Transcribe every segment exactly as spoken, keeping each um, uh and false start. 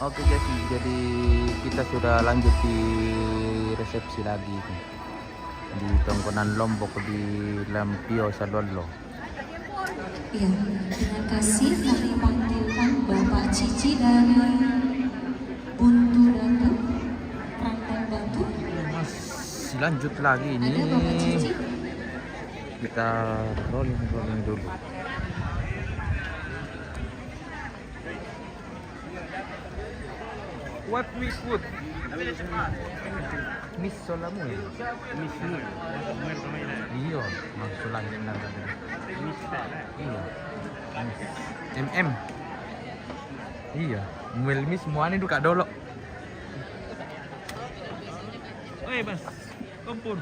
Oke guys, jadi kita sudah lanjut di resepsi lagi nih. Di Tongkonan Lombok di Lampio, Salolo. Iya, dengan kasih kami panggilkan Bapak Cici dari Buntu Datu, Randang Batu. Masih lanjut lagi ini. Ada Bapak Cici. Kita rolling, rolling dulu. What we put? Miss Solamu ya? Miss Nur. Iya, Mas Solang sebenarnya. Miss Tara. Iya. Miss. M M. Iya, Muel Miss muane duka dolok. Oi, Mas. Kompor.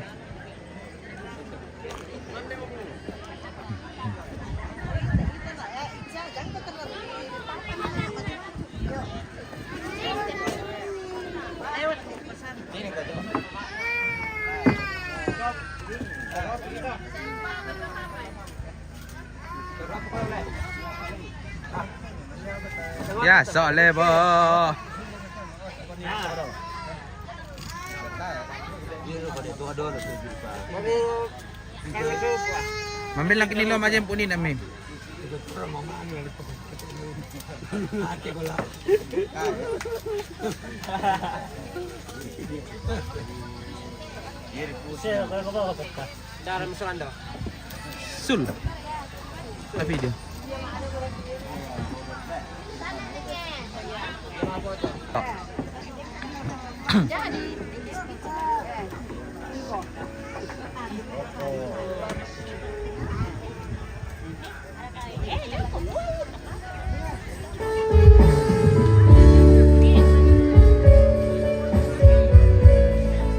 Ya, sok le, Bo. Mambil lagi ni lo majem puni nami. Cara misalnya. Sul. Tapi dia.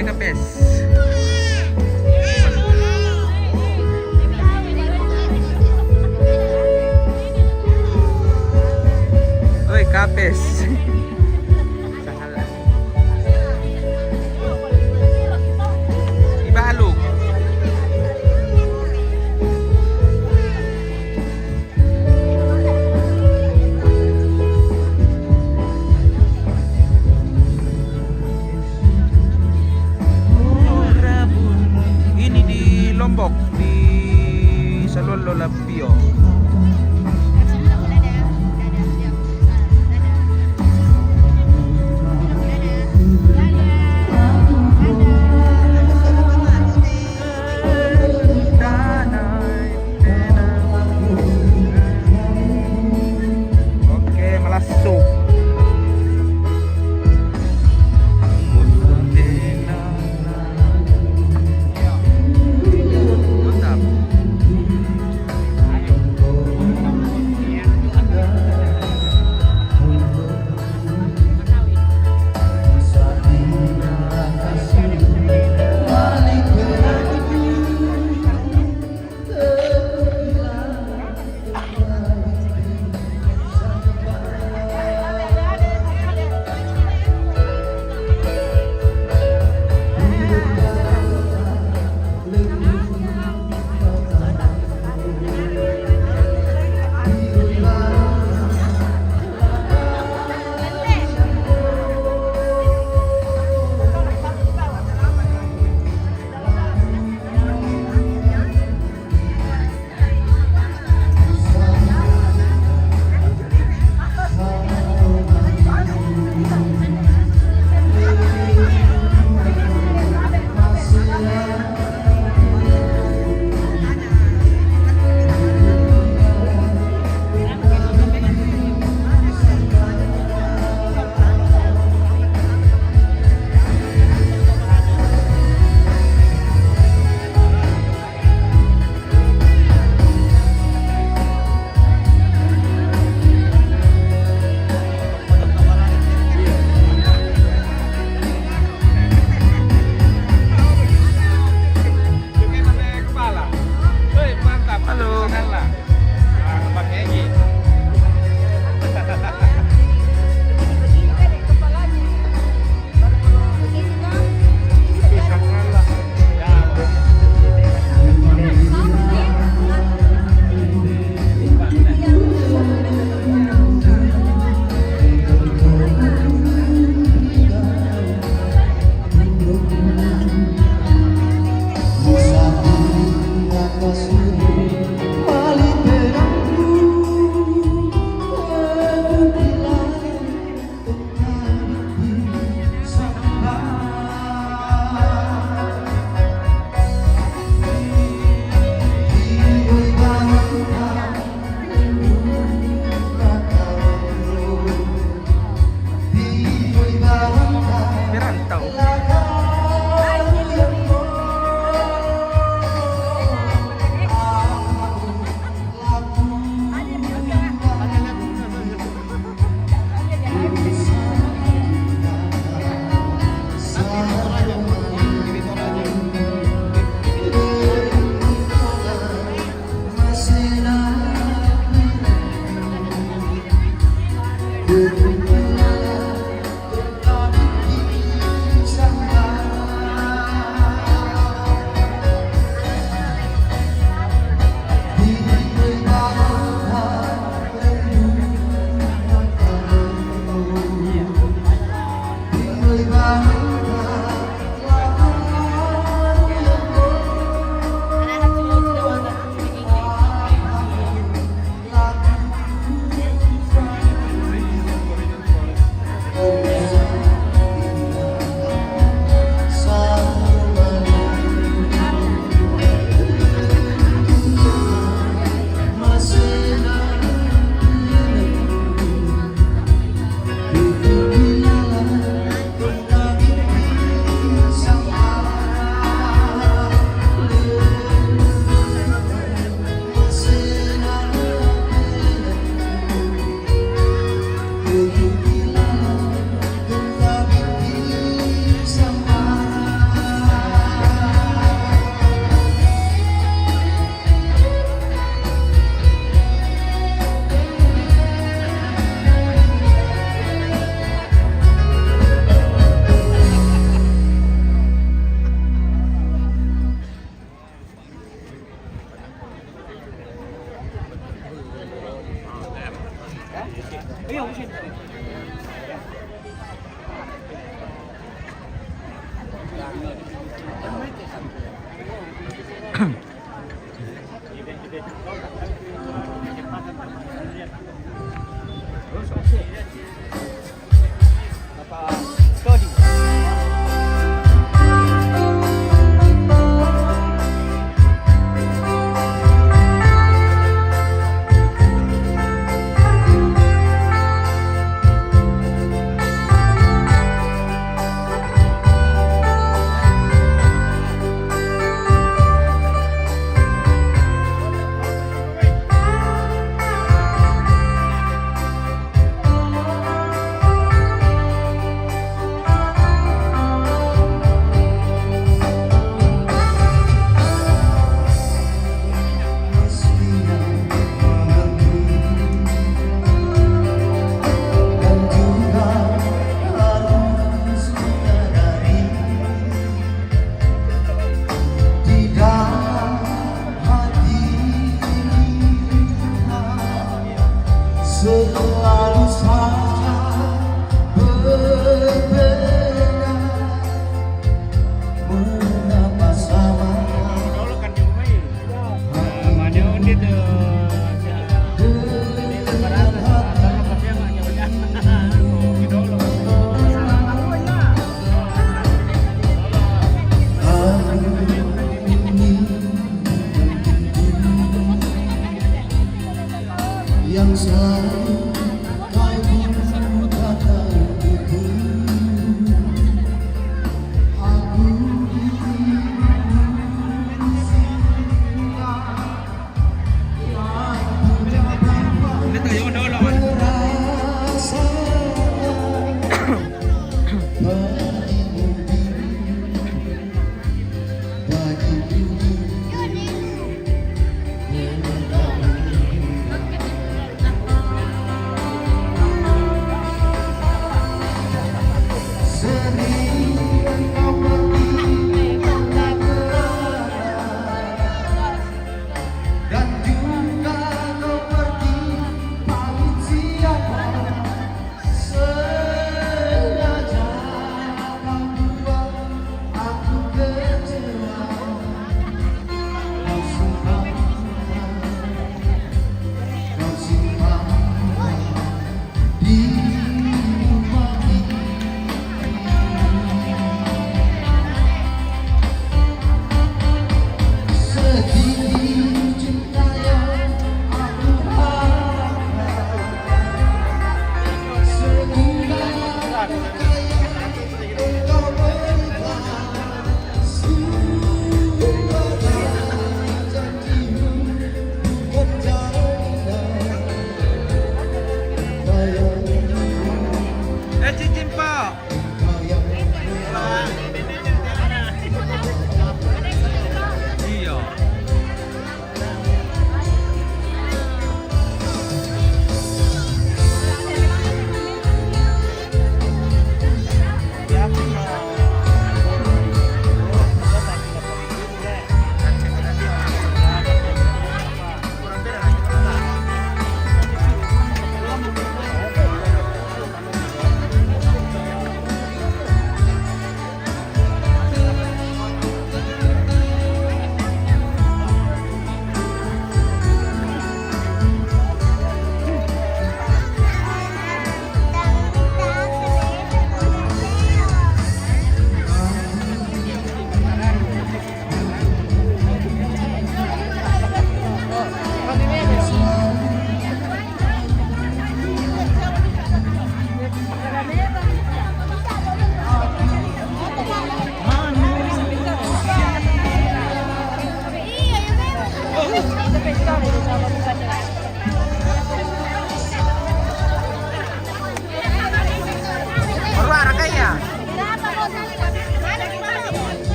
Eh, Kapes. Oi, Kapes. Ibaluk. Ini di Lombok, di Salolo Lampio.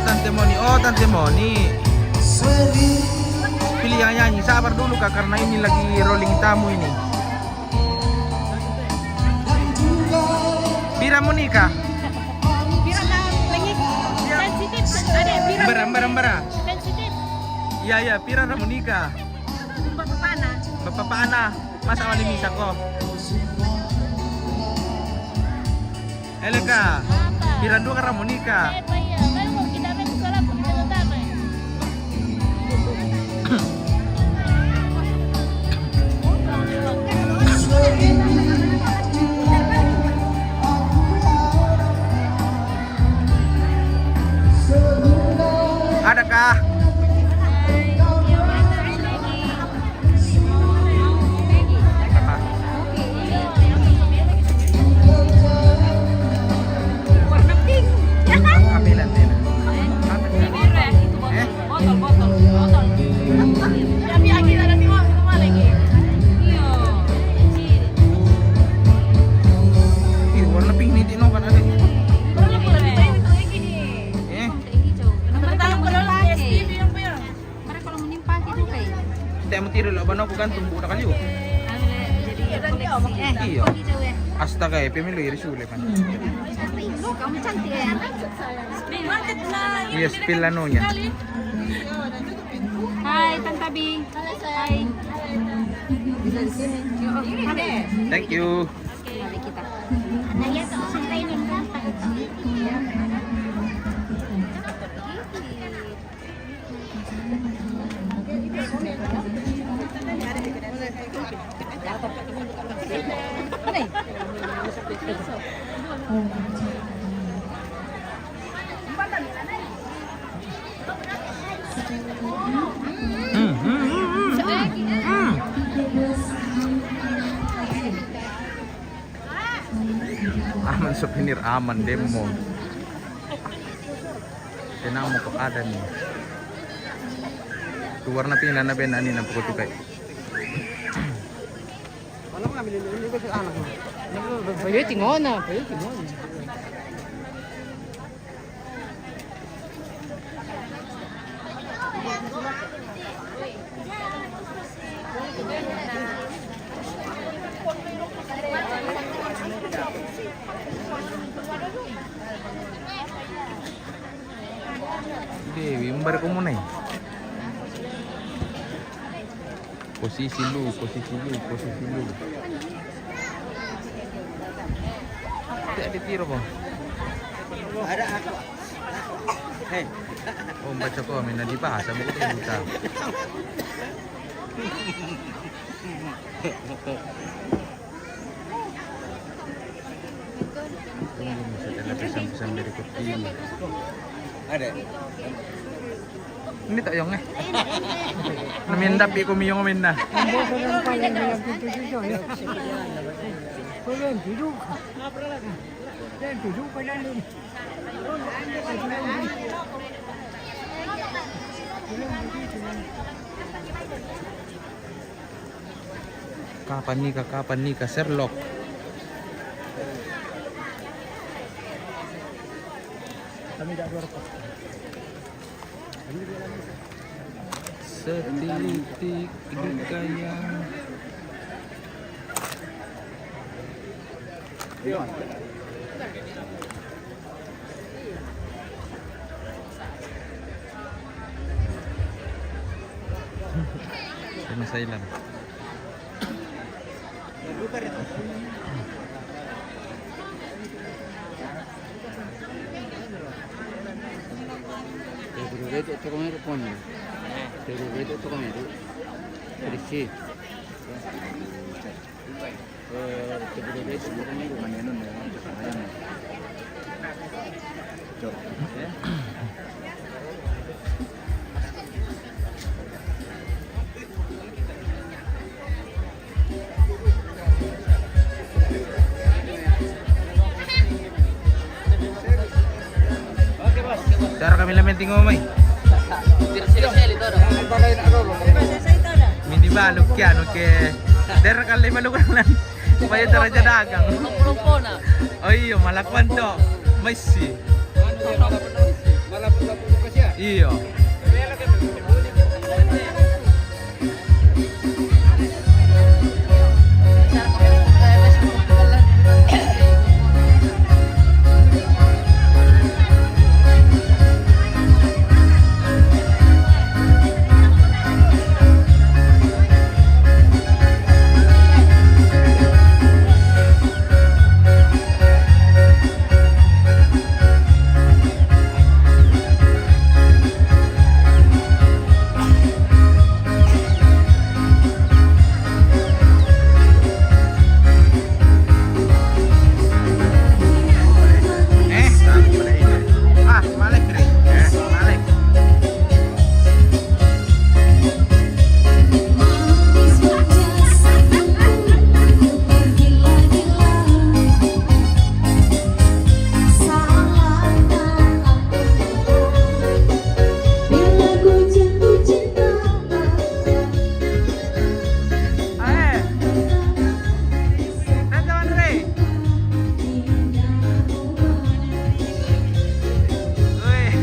Tante Moni, oh, Tante Moni. Pilih yang nyanyi, sabar dulu, Kak, karena ini lagi rolling tamu ini. Pira mo nikah? Pira na lagi? Sensitif, ada pira? Bara, bara, bara. Sensitif. Iya, iya, pira na mo nikah? Bapa pana. Bapa pana. Masa wali misa ko? Eleka, pira dua ka ra mo nikah? Eh, iya. Baru kita main sekolah pun kita tamat. Adakah? Warna pink. Aku ambil antena. Ini merah. Eh? Botol, botol, botol. Tapi lagi ada di bawah, semua lagi. Iya. Ih, warna pink ni, Tino, kan ada. Warna pink. Eh? Pertama kalau S P yang punya. Mara kalau mending pake tu kai. Tidak mau tiru lah, bana aku gantung buku dah kali. Anu le, jadi koleksi. Eh, iya. Koleksi jauh ya. Astaga, ya, pemilu iri sule kan. Kamu cantik ya. Iya, spill anunya. Hai, Tante Bi. Hai. Thank you. Oke, mari kita. Nah, ya, tuh, sampai ini berapa? Hmm, hmm, hmm, hmm, hmm. Hmm. Aman, souvenir aman, demo. Tenang mo ko ada ni. Tu warna pink na ben ani na pukul tu kai. Payo tingona, payo tingona. Dewi, umbar ko muna eh. Posisi lu, posisi lu, posisi lu. Tidak ditiro ko. Ada aku. Hei. Oh, baca komen na di bahasa mo ko buta. Tunggu, bisa telepon pesan dari Kutini. Ada. Ini tak yong eh. Namin tapi ko miyong min na. Ang boto ng pala ng pinto dito, eh. Wala yung pido. Yan, pido pa lang, eh. Kapan nikah, kapan nikah, Sherlock? Kami tidak berapa. Setitik duka yang Sa masailan. Pero reto to comer pon. Pero reto to comer. Pero sí. Cara kami lamen tinggal mai. Mini balok yan, oke. Dera kali balok lang. Paya tara ja dagang. Lompo-lompo na. Oh iyo, malakuan to. Maisi. Malah pura-pura kasih ya? Iya. Eh, ah, Malek, Bre. Eh, Malek. Eh, eh, teman Bre. Weh.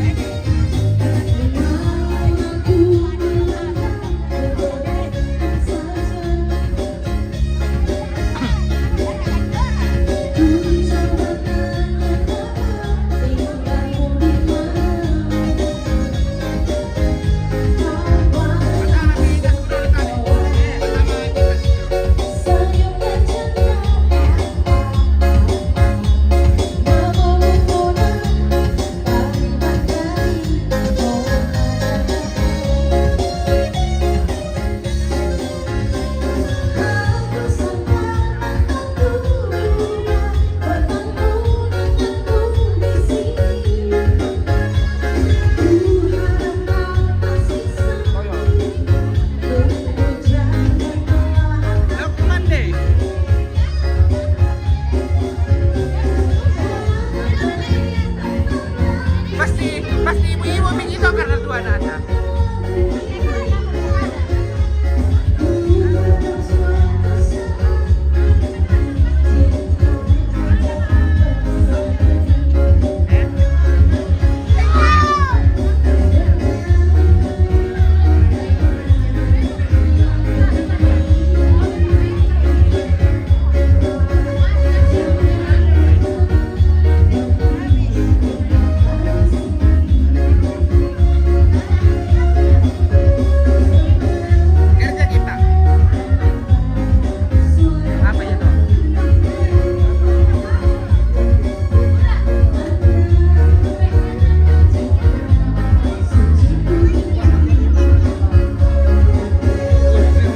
Pasti, pasti ibu-ibu begitu karena tua anak-anak. Kerja kita. Apa itu?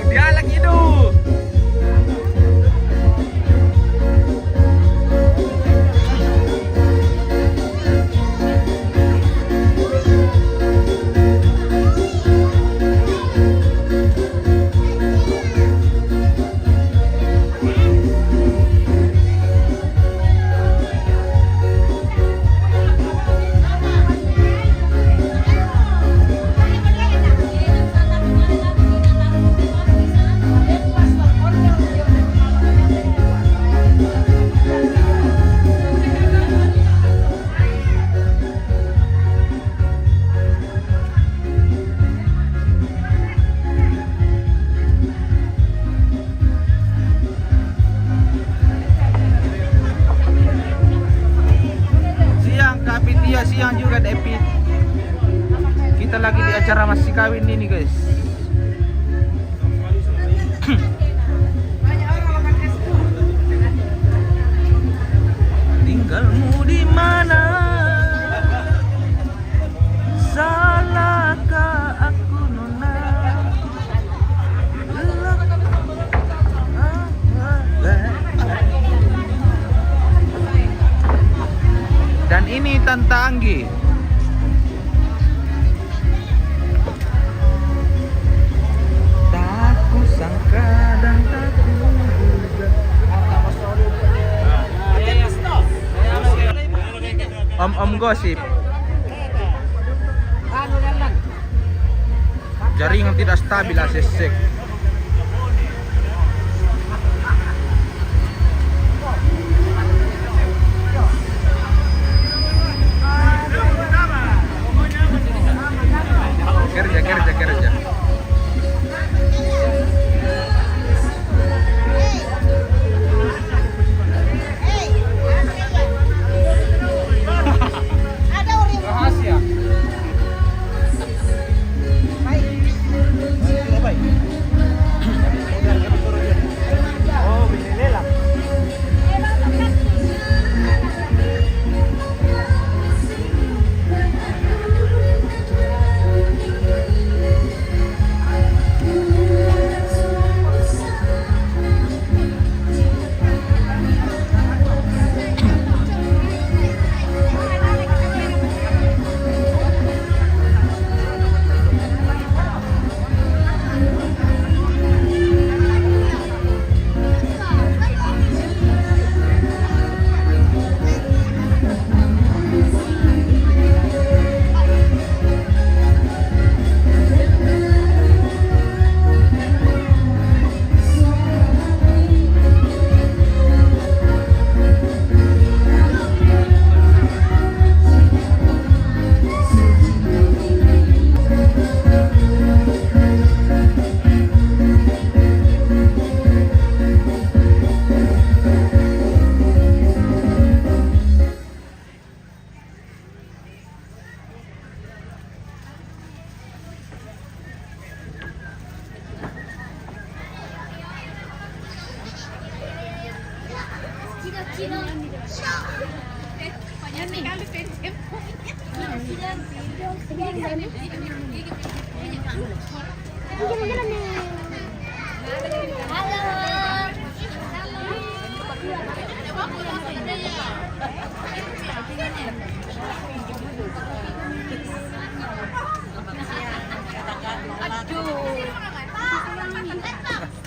Dia lagi itu. Siang, Kak Pitia, siang juga, David. Kita lagi di acara masih kawin ini, guys. Tinggalmu di mana? Salahkah aku, Nona? Dan ini Tante Anggi. Tak kusangka dan tak kuduga. Om-om gosip. Jaringan tidak stabil, A C sek.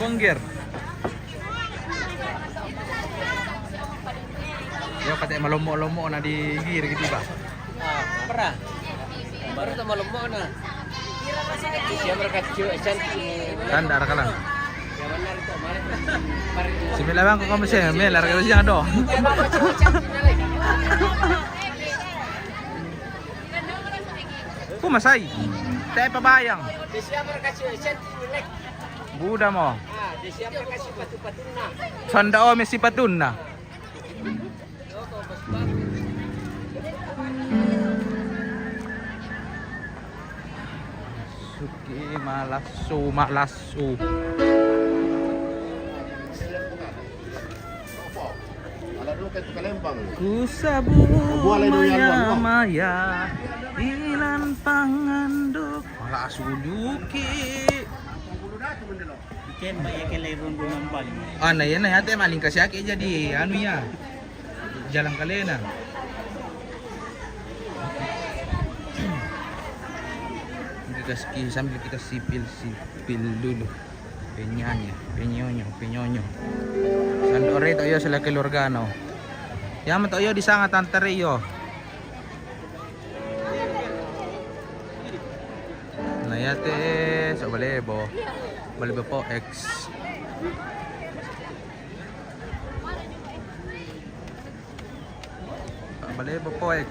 Pengger. Yo, kate malomo-lomo na di gir gitu, Pak. Ah, pernah. Baru sama lomo na. Siapa mereka cuy, cantik. Kan darah kalang. Si Mela bang, kok kamu sih? Mela, harga siang dong. Ku masai. Teh pabayang. Siapa mereka cuy, cantik. Buda mo. Ah, di siapa kasih patu-patunna? Sanda o mesi patunna. Suki malasu, malasu. Ku sabu maya-maya ilan panganduk. Malasu juki. Ikan banyak kelai rundu nambal. Ah, na ya, na ya, te maling kasi aki jadi anu ya. Jalan kalena. Kita ski sambil kita sipil-sipil dulu. Penyanya, penyonyo, penyonyo. Sandok re to yo sila keluarga no. Ya, to yo di sana tante re yo. Na ya te, so balebo. Balebo po X. Balebo po X.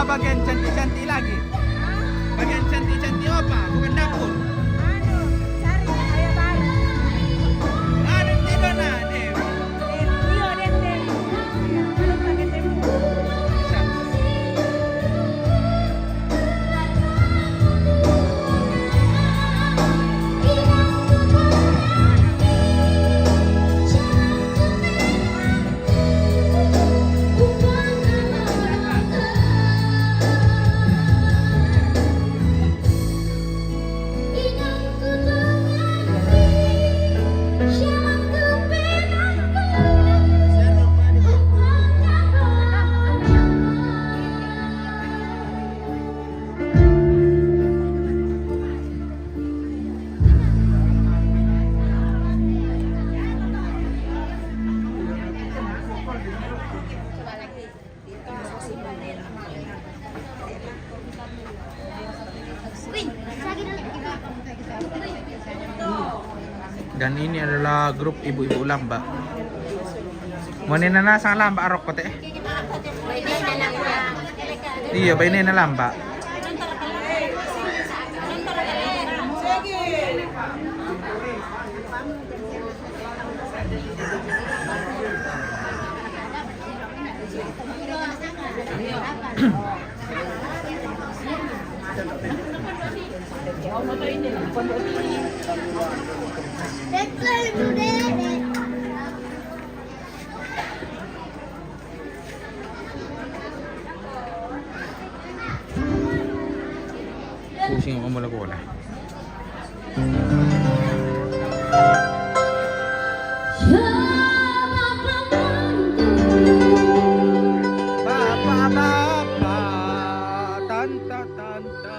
Bagian cantik-cantik lagi. Bagian cantik-cantik apa? Bukan dapur. Anu, cari gaya baru. Anu, dia dona, dia. Dia, dia, dia. Kalau pakai tembok. Bisa. Dan ini adalah grup ibu-ibu lamba. Mana nana sang lamba arok kote? Iya, baine na lamba. Pusing ako malakola. Bapa, bapa, tanta, tanta.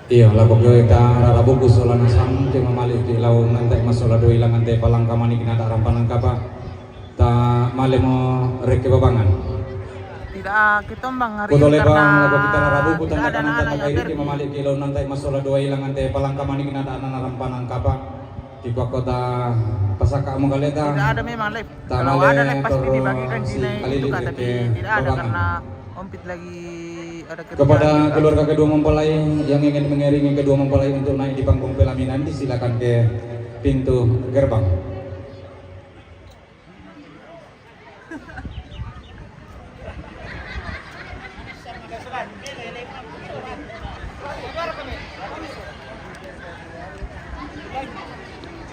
Iyo, lako kita rarabuku sola nasang, te mamalik ki lau nante masola dua ilangan te palangka manik nada rampanan kapa. Ta male mo reke babangan. Tidak, kita bang hari ini karena tidak ada anak yang pergi. Mamalik ki lau nante masola dua ilangan te palangka manik nada rampanan kapa. Di kota Pasaka Mogaleta. Tidak ada memang live. Kalau ada live pasti dibagikan sini itu kata, tapi tidak ada karena Ompit lagi ada kerja. Kepada keluarga kedua mempelai yang ingin mengiringi kedua mempelai untuk naik di panggung pelaminan, disilakan ke pintu gerbang.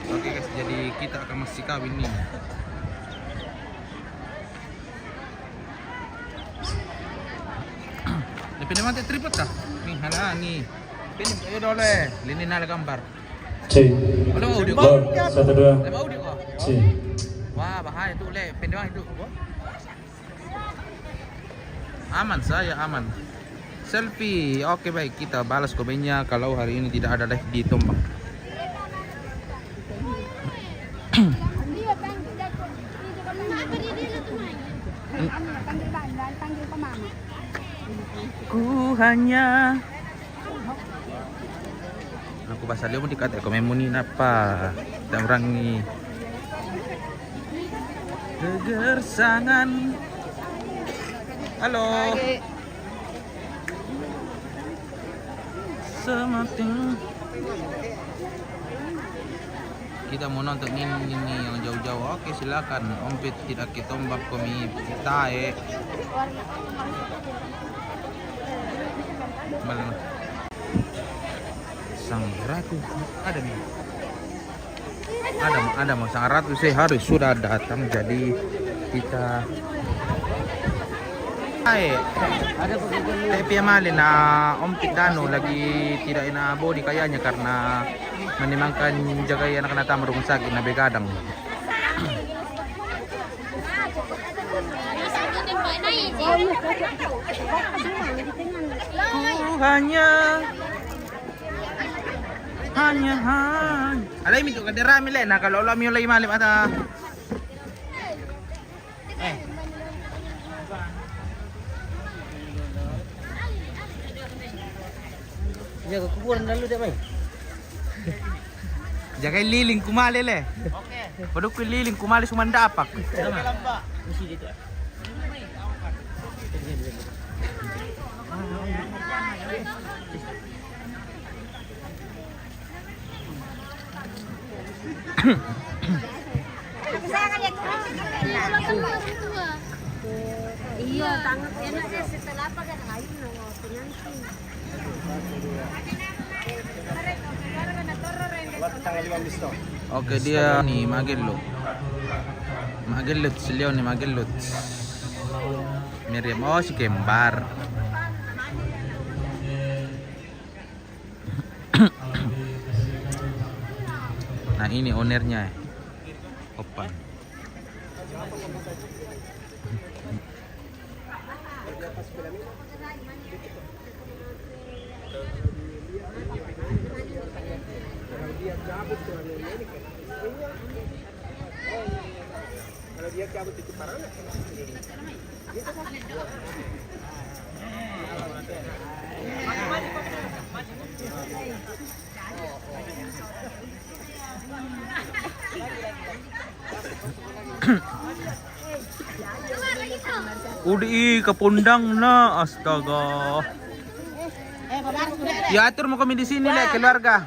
Oke guys, jadi kita akan masih kawin nih. Dia pindah mati tripod kah? Nih, halangi. Pindah, ayo dole. Lini nala gambar. Cek. Halo, audio kau? Satu, dua. Halo, audio kau? Cek. Wah, bahaya tu, le. Pindah itu. Aman, saya aman. Selfie. Oke, baik, kita balas komennya kalau hari ini tidak ada live di Tombak. Ku hanya Aku pasal dia mau dikata komen muni napa? Kita orang ni. Geger sangan. Halo. Semating. Kita mau nonton ini, ini yang jauh-jauh. Oke, silakan. Ompit tidak ketombak komi tae. Malam. Sang Ratu ada nih. Ada, ada mau Sang Ratu sih harus sudah datang, jadi kita Hai. Tapi mali na Ompit danu lagi tidak ina bodi kayaknya karena menimangkan jagai anak-anak tamu rumah sakit na begadang. Ku hanya, hanya, hanya. Alai mi tu kada rami le, nah kalau lo mi ulai malip ada. Eh. Jaga kuburan dulu deh, mai. Jaga liling kumale le. Oke. Padahal ku liling kumale cuma dapat. Sama. Iya, tangan enak ya setelah apa kan, ayo, no, pengantin. Oke, dia ni magello. Magello, seliau ni magello. Miriam, oh, si kembar. Nah, ini ownernya. Opan. Udi kapundang na, astaga. Ya, atur mo kami di sini, le, keluarga.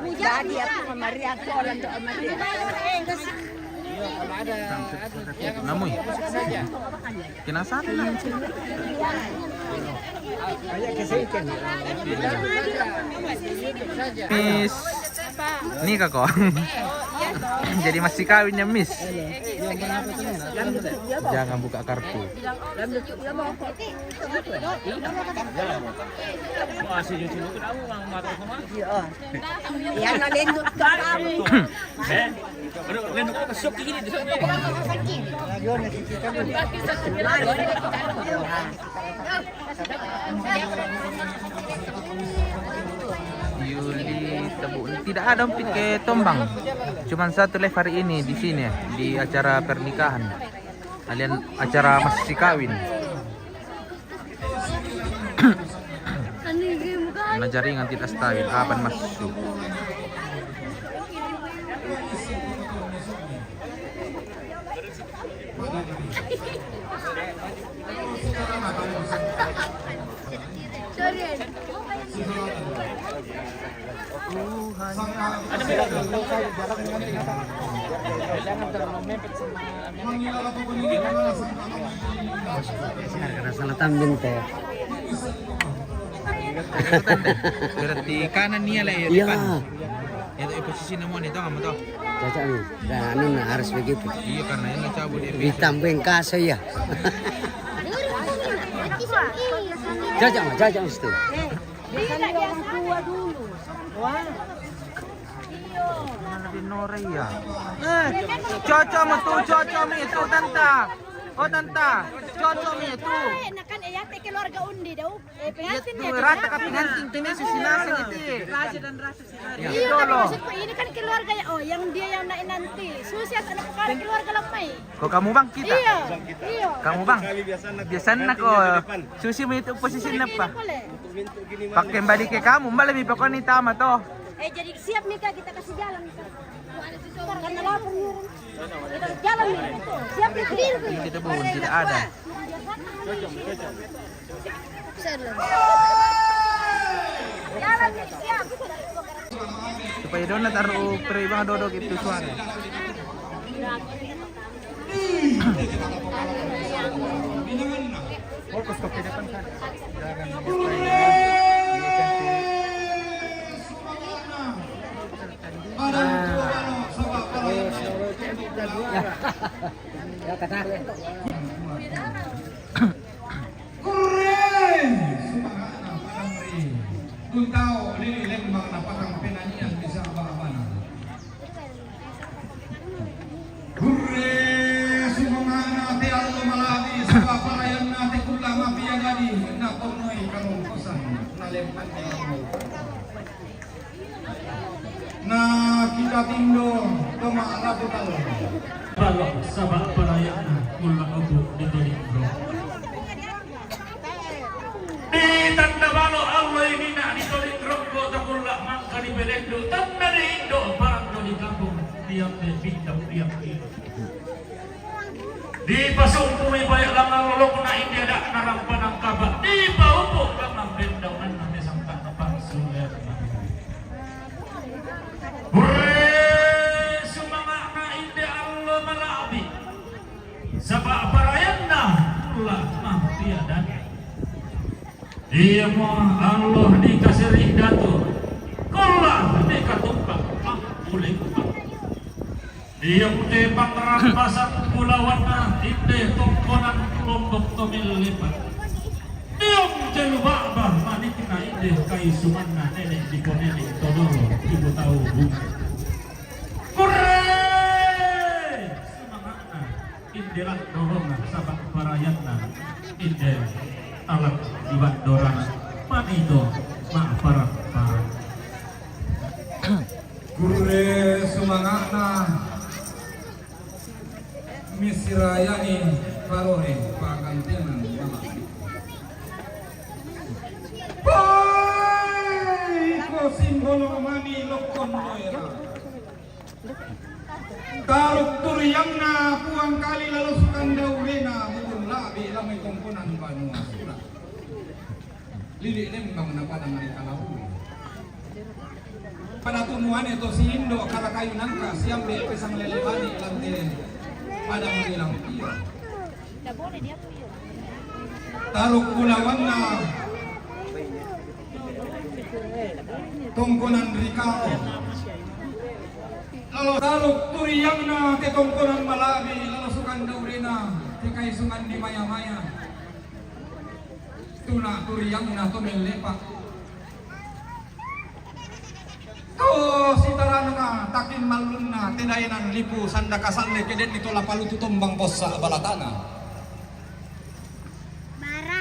Jadi aku sama Maria, aku orang doa Maria. Namu ya? Kena satu. Miss. Ni kako. Jadi masih kawinnya, Miss. Jangan buka kartu. Iya. Iya, nalindot ka kami. Yuli Tebu. Tidak ada Om Pit ke Tombang. Cuman satu live hari ini di sini, di acara pernikahan. Kalian acara masih kawin. Na jaringan tidak stabil, apan masuk. Karena salah tambin teh. Berarti kanan nia le, ya, iya, depan. Itu posisi nemu nih, toh, kamu toh. Cocok nih. Nah, anu, nah, harus begitu. Iya, karena ini cabut dia. Ditambahin kaso ya. Cocok, Mas, cocok, Mas, tuh. Biasa orang tua dulu. Wah. Mana di Nora ya? Eh, cocok mi tu, cocok mi tu, tanta. Oh, tanta, cocok mi tu. Eh, nah kan, eh, ya, teh keluarga Undi, dau. Eh, pengantin ya, rata kan pengantin, pengantin si nasa gitu. Raja dan ratu si hari. Iya, tapi maksudku ini kan keluarga ya, oh, yang dia yang naik nanti. Susi atau anak keluarga lemai. Kok kamu bang kita? Iya, iya. Kamu bang? Biasanya kok. Susi mi itu posisi apa? Pakai balik ke kamu, balik mi pokoknya tama toh. Eh, jadi siap nih, Kak, kita kasih jalan nih, Kak. Karena lapar nih orang. Kita jalan nih. Siap nih, Kak. Ini kita belum tidak ada. Jalan nih, siap. Supaya dona taruh peribang dodok itu suara. Fokus ke depan sana. Jangan. Ya, kata. Kurre! Sumanga'na padang ri Tuntao, lili lembang na padang penanian bisa abana. Kurre! Sumanga'na te allo malabi, saba parayanna te kulla mapia dadi, na tonnoi karongkosan, na lempanni. Na kita tindo to ma'rapu tallo. Balo saba parayanna kulla obu di toding ro. Di tanda balo allo ini na di toding rongko to kulla mangka di pelendu, tanda di indo parang di kampung, diambe bintang diam. Dipasumpui baya' langngan lolokna inde ada'na rampanang kaba', dipaupu' langngan pendaunganna mesangka'na pangsuleanna. Burre sumanga'na inde allo mala'bi, saba' parayanna kulla matiadan. Iamo allo dikaseri' datu, kulla dikatuppa' ma'uleppa'. Iamo te pangrampasan bulawanna inde tongkonan Lombok Tomellepa. Iamo te lu ba'ba manikna inde kaisunganna nene' diponene' todoro ibu tau bunga. Kurre! Sumanga'na inde la' doronna saba' parayanna inde alat ibaddorana manito ma'parang-parang. Kurre sumanga'na misirayani parore pagantenan mama. Woi, ko simbolo mani lokkon doera. Taruk turiangna Puang Kali lalo Sukandaurena, mukun la'bi lamai tongkonan banua Sura. Lili lembang na padang ri Kalauri. Pada tumuane to si indo' kara kayu nangka, siambe' pesang lele bani lante padang ri Lampia. Taruk bulawanna tongkonan ri Kao. Lalo taruk turiangna te tongkonan mala'bi lalo Sukandaurena te kaisungan di maya-maya. Tuna turiangna to mellepa. To sitaranna takin mallunna te daenan lipu sanda kasalle ke denni to la palutu tombang possa balatana.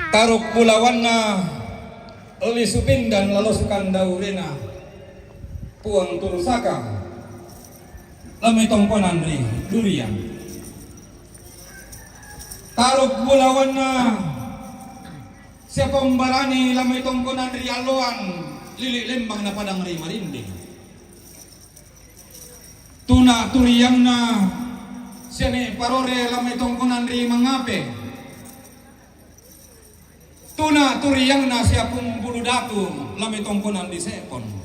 Taruk bulawanna lisu pindan lalo Sukandaurena. Puang Turusaka, lamai tongkonan ri Durian. Taruk bulawanna sia Pombarani, lamai tongkonan ri Alloan, lili lembang na padang ri Marinding. Tuna turiangna sia Ne Parore, lamai tongkonan ri Mangape. Tuna turiangna sia Pumbulu Datu, lamai tongkonan ri Sepon.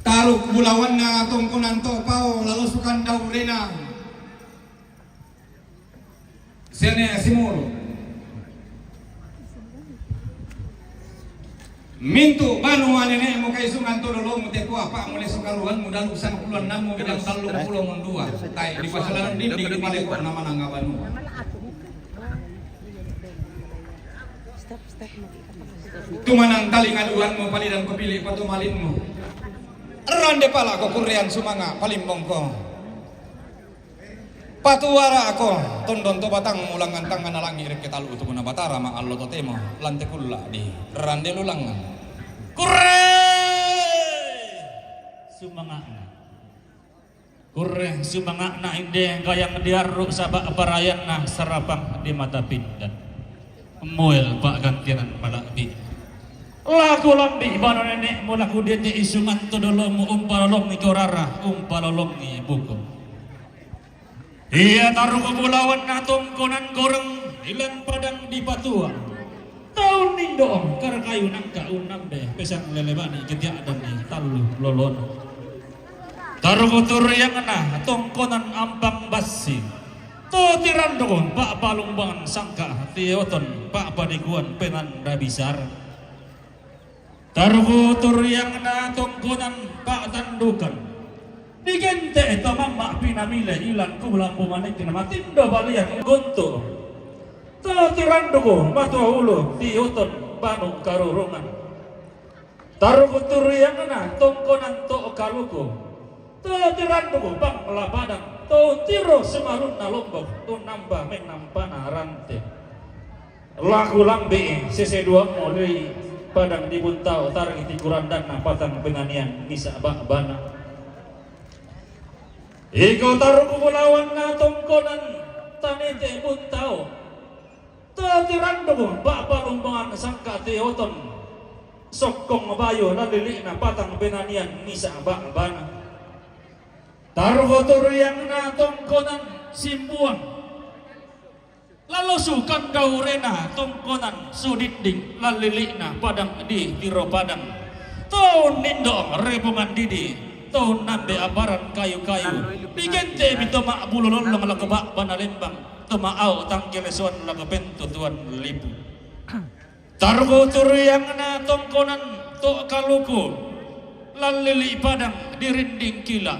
Taruk bulawanna tongkonan to Pao, lalosukan daurena sia Ne Simuru. Mintu banua nenekmu, kaisungan to dolomu, te kua pa mule sukaruanmu, dalu sangpuluannammu, bidang tallung pulo mondua. Tai di pasalanan dinding di paleko nama nanga banua. Tumanang talingaduanmu, palidan ko pili patumalinmu. Rande pala ko kurean sumanga palimbong ko. Patuara ko tondon to batangmu, langan tangana langi rekke talu tu kuna Batara ma allo totemo, lante kulla di rande lulangan. Kurre! Sumangana. Kurre sumanga'na inde gayang diarru, saba' parayanna sarapang di mata pindan. Muel pa'gantianan mala'bi. Laku lambi' bano nenekmu, laku dete isungan to dolomu, umpalolongi korara, umpalolongi buku. Ia taruku bulawanna tongkonan goreng ilan padang dipatua. Taun nindo' karakayu nangka unnambe pesang lelebani ketia'danni tallu lolona. Taruku turiangna tongkonan ampang bassi. To tiranduku pa'palumbangan sangka tioton pa'padikuan penanda bisara. Taruku turiangna tongkonan pa'tandukan. Digente' to mamma' pinamile ilan kulambu manikna matindo balian guntu'. To tiranduku matua ulu tiuton banu karurungan. Taruku turiangna tongkonan to kaluku. To tiranduku panglabadan to tiro sumalunna lombok tu namba mennampana rante. Laku lambi'i sese duammu ri padang di Buntao, targi ti kurandanna patang penanian misa' ba'bana. Iko taruku bulawanna tongkonan tanete Buntao. To tiranduku pa'palumbangan sangka tioton sokkong bayu lallili'na patang penanian misa' ba'bana. Taruku turiangna tongkonan Simbuang. Lalosukan daurena tongkonan sudinding lallili'na padang di tiro padang. To unnindo' repongan didi, to unnambe aparan kayu-kayu. Digente' mi to ma'bulu lollong lako ba'bana lembang, to ma'au tangkelesoan lako pentutuan lipu. Taruku turiangna tongkonan to kaluku, lallili' padang dirinding kila,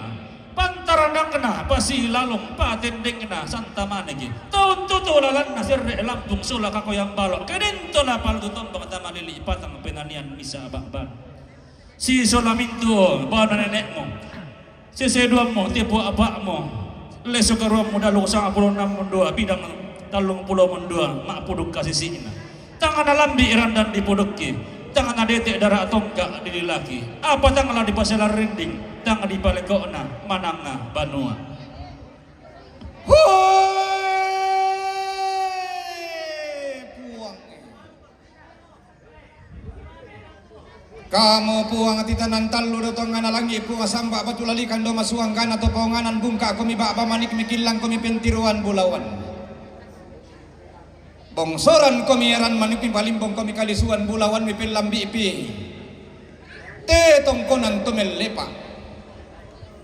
pantarandangna pasilalung patendengna santamaniki. Taun tutu lalanna serre' lampung sola kakoyang balo', kedento napal tu tombang tamalili' patang penanian misa' ba'ban. Sisola mintu' bana nene'mu. Sese duammu, tipu apa'mu, lesu karuammu, dalu sangpulo annang mondua, bidang tallung pulo mondua, ma'puduk kasisi'na. Tang nalambi' randan dipudukki, tang nadete' dara' tongka' dililaki. Apa tang la dipasala rinding, tang dipaleko'na mananga banua. Hoe! Puang. Kamu Puang titanan tallu do tongngana langi', Puang samba' batu lalikan do masuanggana to paonganan, bungka' komi ba'ba manik mikillang komi pentiroan bulawan. Bongsoran komi eran manik mipalimbong komi kalisuan bulawan mipellambi'pi. Te tongkonan to mellepa'.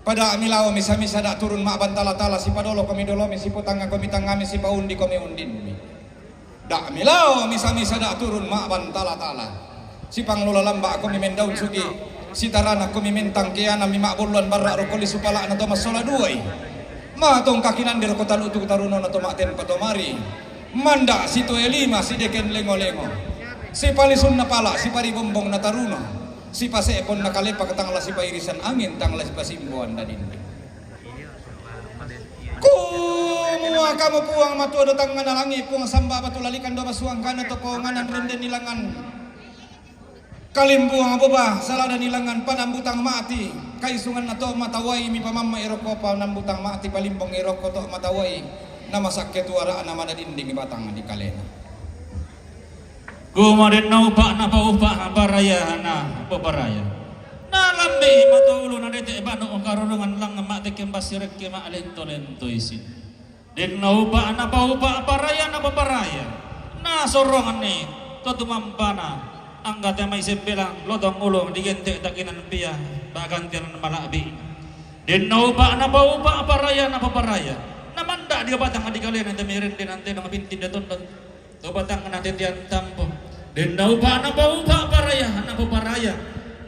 Pada' milao misa-misa da' turun ma'bantala-tala, sipadolo komi dolomi, sipotangnga komi tangngami, sipaundi komi undinmi. Da' milao misa-misa da' turun ma'bantala-tala. Sipanglola lamba' komi mendaun sugi, sitarana komi mentang keanammi ma'bolloan barra' rokko lisu pala'na to massola duai. Matongka kinande rokko talutu tarunona to ma'ten patomari. Manda' sitoe lima sideken lengo-lengo. Sipalisunna pala', siparibombongna taruna. Sipase'ponna kalepak tang la sipairisan angin, tang la sipasimboan dadin. Kumua kamu Puang matua do tangngana langi', Puang samba' batu lalikan do masuanggana to paonganan renden ilangan. Kalimbuang boba, salada nilangan panambutang mati, kaisungan na to' matawai, mipamamma' i rokko panambutang mati, palimbong i rokko to' matawai, na masakke tuara' na madadinding batang di kalena. Kumaden naupa' napaupa' paraya napaparaya. Nalambi' matoulu nadete' banu' karurungan langngan ma'tekke bassirekke ma'lento-lento isi. Den naupa' napaupa' paraya napaparaya. Nasoronganni to tumampana, anggate mai sembelang lotong ulu digente' takinan pia, pa'gantian mala'bi'. Den naupa' napaupa' paraya napaparaya. Namanda' dio batang di kalena tamirin den antena bintin de tondon. To batangna tetian tampo. Den naupa' napaupa' paraya napaparaya.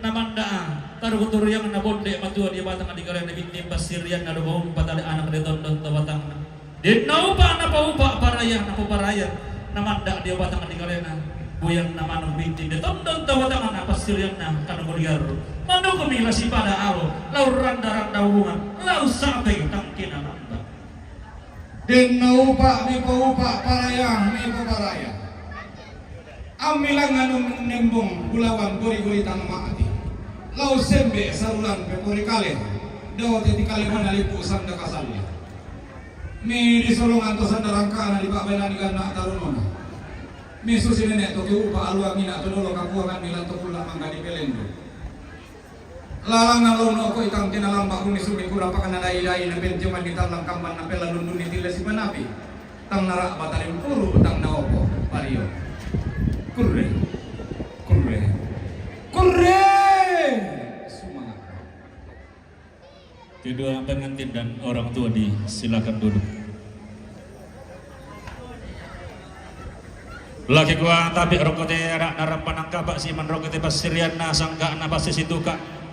Namanda'a tarukuturiang nabonde' matua dio batang di kalena bintin bassirianna dua umpa tale anak de tondon to batangna. Den naupa' napaupa' paraya napaparaya. Namanda' dio batang di kalena buyang namanu bintin de tondon to batangna, passirianna kanu muliar. Manukumi la sipada alo, lau randa-randa hubungan, lau sa'bei tangkina lamba'. Den naupa' mipaupa' paraya mipaparaya. Ammilangngan nembong bulawan gori-gori tang ma'ti. Lau sembe' sarulan pepori kale, dao teti kale manalipu sanda kasalle. Mi disolongan to sanda rangkana dipa'bainani ganna' tarunona. Mi susi nene' to kiupa' aluang ina' to dolo kapuangan mi lan to kulla' mangga dipelendu. Lalanna lono ko itang kena lamba' kumi sumi kura pakana dai-dai na pentiongan di tallang kamban na pella lundunni tille sipanapi. Tang nara' batalimpuru tang naopo pario. Kurre. Kurre. Kurre. Sumangat. Kedua pengantin dan orang tua disilakan duduk. Laki gua tapi rokko te ra'na rampanang kapa' siman rokko te passirianna sangka'na passisituka'.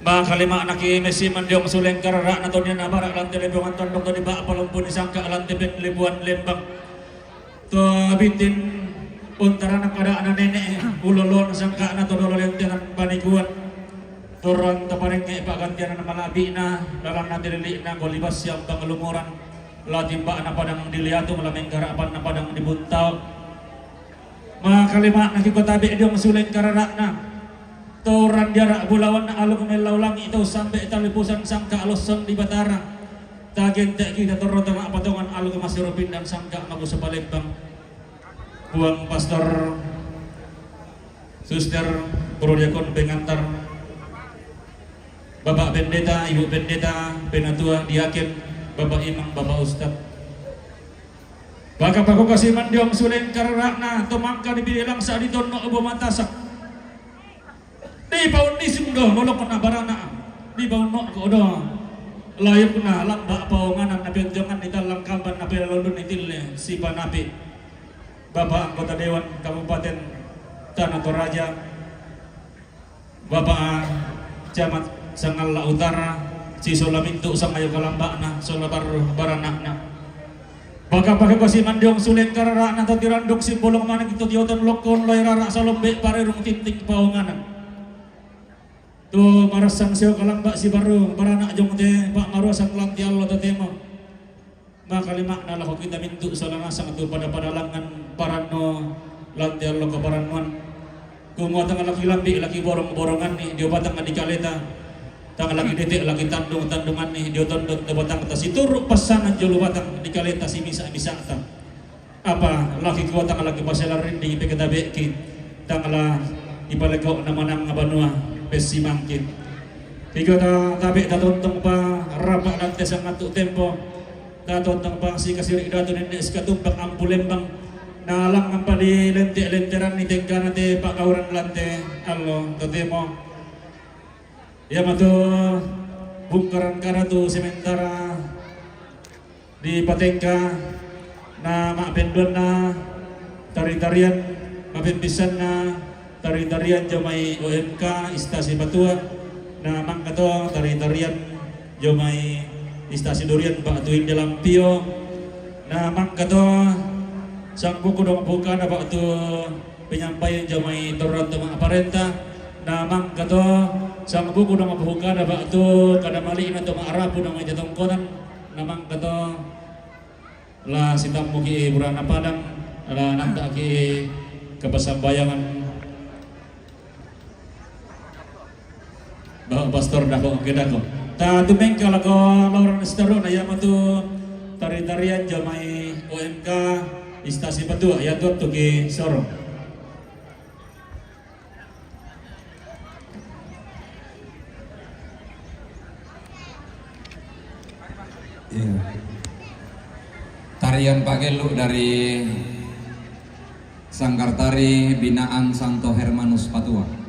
Makalima'naki messiman diong suleng karara'na tonianna bara' lante lebuangan tondok to dipa'palumpu ni sangka' lante lebuan lembang. To bintin untarana kada'na nene' ulolon sangka'na to dolo lentenan panikuan. Turang to parengnge' pa'gantianna mala'bi'na, lalanna tilili'na goli bassiang pangalumuran. La timba'na padang di Liatung, la menggarapanna padang di Buntao. Makalima'naki ko tabe' diong suleng karara'na. To randiara' bulawanna aluk mellau langi' to sambe' talipusan sangka' lossong di Batara. Tagente'ki tatorro tama' patongan aluk masero pindan sangka' magusa palembang. Puang Pastor, Suster, Guru Diakon pengantar, Bapak Pendeta, Ibu Pendeta, penatua, diaken, Bapak Imam, Bapak Ustad. Baka pakokasi mandiong suleng karara'na to mangka dibilang sa' ditonno' bo matasak. Dipaunnisung do molokna barana', dipaunno'ko do layukna lamba' paonganan na pentiongan di tallang kamban na pelalundun ni tille sipanapi'. Bapak Anggota Dewan Kabupaten Tana Toraja, Bapak Camat Sangalla Utara, sisola mintu' sangayo kalamba'na, sola barru barana'na. Baka pakokasi mandiong suleng karara'na to tiranduk simbolong maneng to tioton lokkon loe rara' salombe' parerung tinting paonganan. Tu marassan sio kalamba' sibarru barana' jong te pa'maruasan lanti allo totemo. Makalima'na lako kita mintu' sola nasang tu pada-pada langngan paranno lanti allo kaparannuan. Kumua tang laki lambi' laki borong-boronganni dio batang di kaleta, tang laki dete' laki tandung-tandunganni dio tondon to batangta situru' passanan jolo batang di kaleta simisa'-misa'ta. Apa laki kua tang laki pasela rinding peketabe'ki, tang la ipaleko' namanang banua pessimangki. Kiko ta tabe' tatontong pa rapa' lante sangattu tempo. Tatontong pa sikasiri' datu nenne' sikatumpak ampu lembang. Nalang ampa di lente-lenteranni tengkana te pa'gauran lante allo totemo. Iamatu bungkaran karatu sementara dipatengka na ma'penduanna tari-tarian, ma'pempissanna tari-tarian jomai O M K Istasi Patua, na mangkato tari-tarian jomai Istasi Durian ba'tu India Lampio, na mangkato sangbuku dong bukana ba'tu penyampaian jomai torrang to ma'parenta, na mangkato sangbuku dong bukana ba'tu kada mali'na to ma'rapu dong mai tatongkonan, na mangkato la sitammuki burana padang, la nanta'ki kapassambayangan Pastor dako, oke dako. Ta tumengkel ako Lawrence Taro, na iya motu tari-tarian jama'i O M K Istasi Patua, iya tuak tu ki Sorong. Iya. Tarian Pak Gelu dari Sanggar Tari Binaan Santo Hermanus Patua.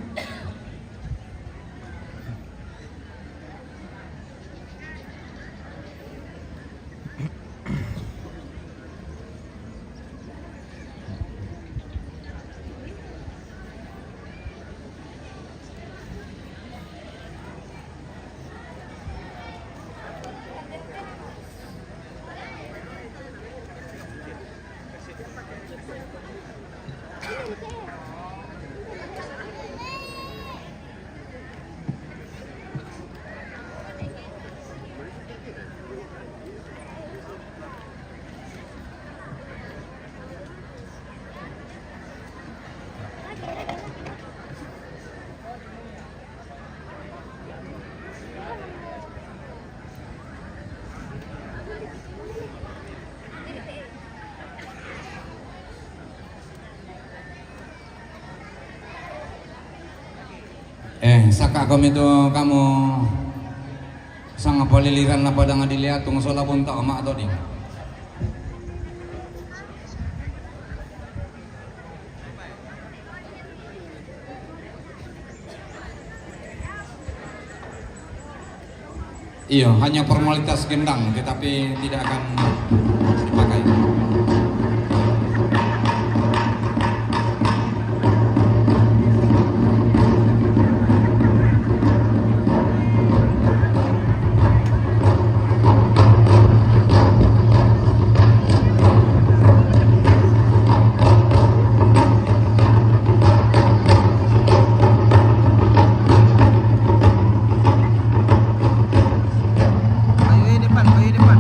Eh, saka' komi tu kamu sanga poliliran napa danga dilihat tung sola bunta ama' to di. Iya, hanya formalitas gendang, tetapi tidak akan dipakai. Ayo, eh, depan, ayo, depan.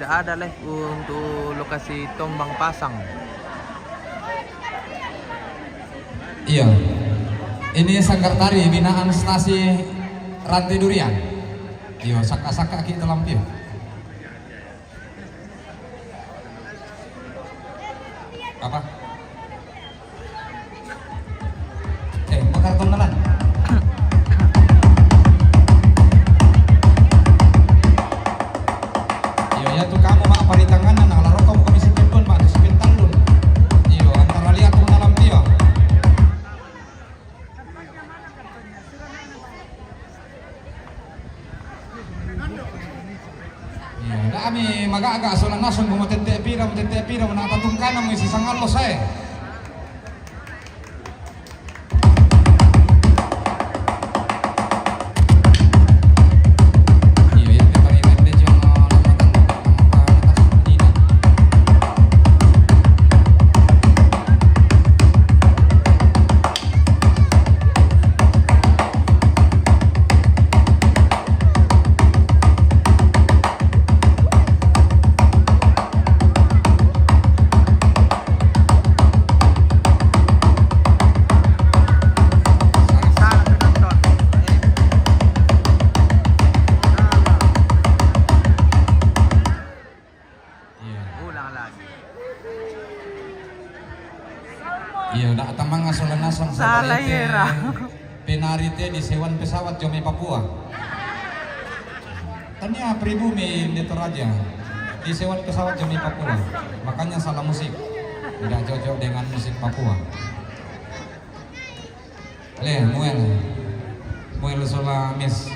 Ada live untuk lokasi Tombang Pasang. Iya. Ini Sanggar Tari binaan Stasi Rantai Durian. Iyo, saka-saka ki dalam pio. Apa? Eh, bakar tonnalan. Iyo, ya tu kamu mak paritangan na laro kamu kami sipin pun mak tu sipin tallun. Iyo, antara lihat tu dalam dia. Iya, dami magaga sola nasung mo tette pira, mo tette pira, mo natatungkana mo isi sangallo sae. Iya, iya, te paringan de cuma Iya. Ulang lagi. Iya, dak tamanga sola nasang. Salah sabari te era. Penari te disewan pesawat jo mai Papua. Tania pribumi di Toraja. Disewan pesawat jo mai Papua. Makanya salah musik. Tidak cocok dengan musik Papua. Le, Muel. Muel sola Miss.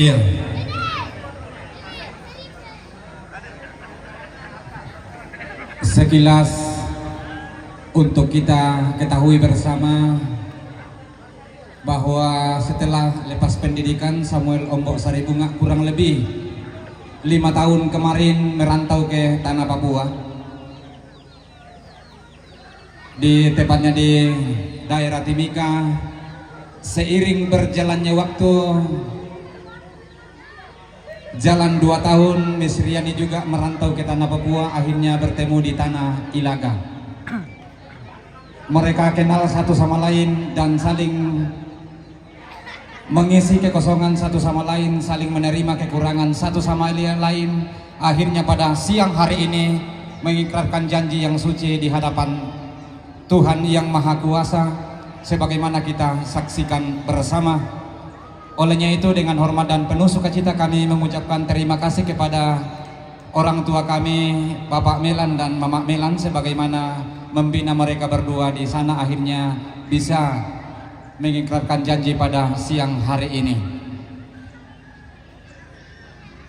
Iya. Sekilas untuk kita ketahui bersama bahwa setelah lepas pendidikan, Samuel Ombok Saribunga kurang lebih lima tahun kemarin merantau ke tanah Papua. Di tepatnya di daerah Timika, seiring berjalannya waktu, jalan dua tahun, Miss Riani juga merantau ke tanah Papua, akhirnya bertemu di tanah Ilaga. Mereka kenal satu sama lain dan saling mengisi kekosongan satu sama lain, saling menerima kekurangan satu sama lain. Akhirnya pada siang hari ini mengikrarkan janji yang suci di hadapan Tuhan Yang Maha Kuasa, sebagaimana kita saksikan bersama. Olehnya itu, dengan hormat dan penuh sukacita, kami mengucapkan terima kasih kepada orang tua kami, Bapak Melan dan Mama Melan, sebagaimana membina mereka berdua di sana, akhirnya bisa mengikrarkan janji pada siang hari ini.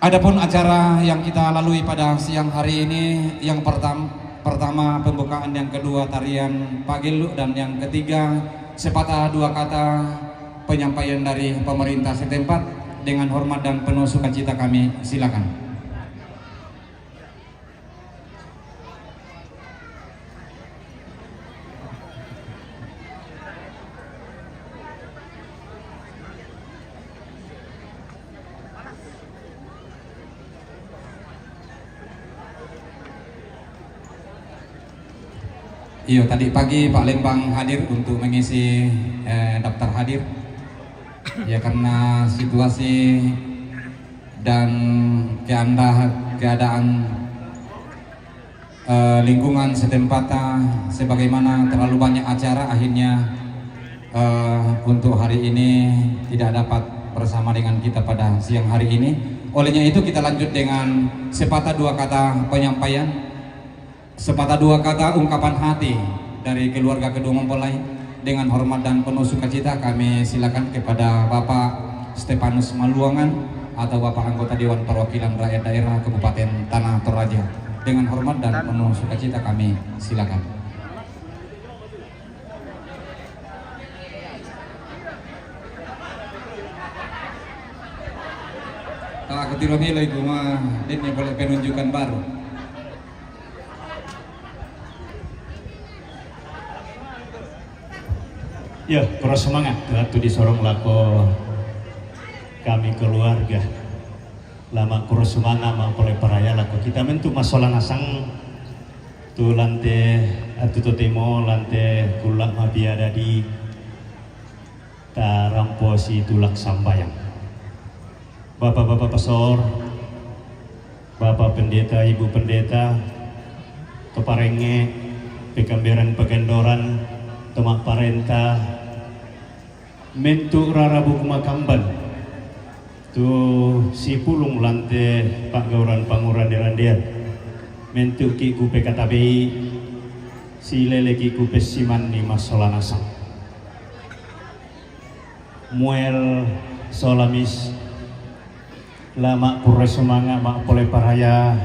Adapun acara yang kita lalui pada siang hari ini, yang pertam-, pertama pembukaan, yang kedua tarian Pageluk, dan yang ketiga sepatah dua kata penyampaian dari pemerintah setempat. Dengan hormat dan penuh sukacita kami silakan. Iyo, tadi pagi Pak Lembang hadir untuk mengisi, eh, daftar hadir. Ya, karena situasi dan keanda-, keadaan, eh, lingkungan setempat, eh, sebagaimana terlalu banyak acara, akhirnya, eh, untuk hari ini tidak dapat bersama dengan kita pada siang hari ini. Olehnya itu, kita lanjut dengan sepatah dua kata penyampaian. Sepatah dua kata ungkapan hati dari keluarga kedua mempelai. Dengan hormat dan penuh sukacita, kami silakan kepada Bapak Stefanus Maluangan atau Bapak Anggota Dewan Perwakilan Rakyat Daerah Kabupaten Tanah Toraja. Dengan hormat dan penuh sukacita, kami silakan. Kalau aku tidak nilai, cuma dia boleh penunjukan baru. Ya, kurang semangat tu, tu disorong lako kami keluarga. Lama kurang semangat ma pole paraya lako kita mentu masola nasang tu lante atu totemo lante kulak mabia dadi taramposi tulak sambayang. Bapak-bapak pastor, Bapak Pendeta, Ibu Pendeta, toparenge, pekamberan pegendoran, tomak parenta, mentu rarabuk makamban, tu sipulung lante pagauran panguran derandean, mentu ki kupe katabei, silele ki kupe siman ni masola nasang. Muel Solamis, lama pure sumanga ma pole paraya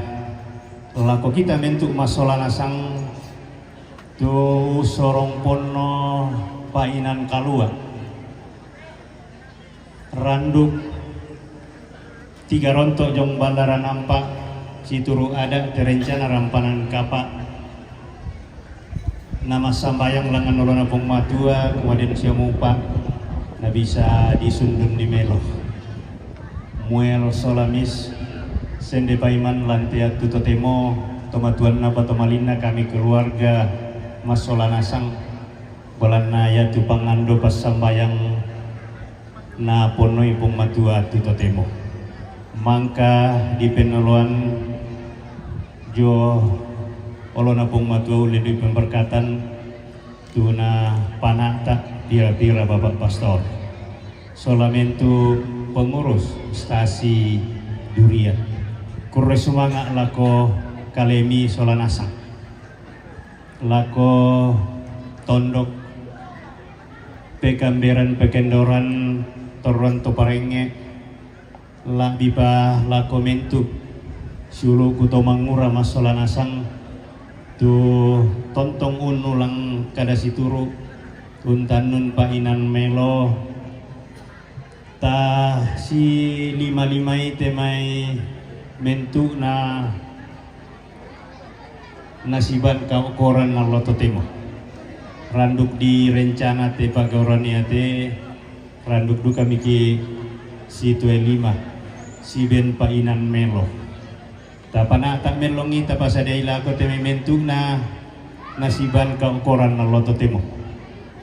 lako kita mentu masola nasang tu sorong ponno painan kalua. Randuk tiga rontok jong bandaran ampa, situru ada terencana rampanan kapa. Nama sambayang langan olona Puang Matua, kemudian sia mupa, na bisa disundun di melo. Muel Solamis, sende paiman lantea tu totemo, tomatuan napa tomalinna kami keluarga masola nasang, balanna ya tu pangando passambayang na ponno i Puang Matua tu totemo. Mangka dipenoloan jo olona Puang Matua ulle di pemberkatan tuna panata pira-pira Bapak Pastor. Sola mentu pengurus stasi Durian. Kurre sumanga lako kalemi sola nasang. Lako tondok pekamberan pekendoran torron to parenge, La'bi pa lako mentu' siulu'ku to mangura massola nasang, tu tontong unnulang kada situru' untannun pa'inan melo, ta silima-limai te mai mentu'na nasiban kao'koran allo totemo. Randuk di rencana te pagauran iate, randuk duka miki' situe lima, siben pa'inan melo. Tapana'ta' mellongi tapasadiai lako te mai mentu'na nasiban kao'koran allo totemo.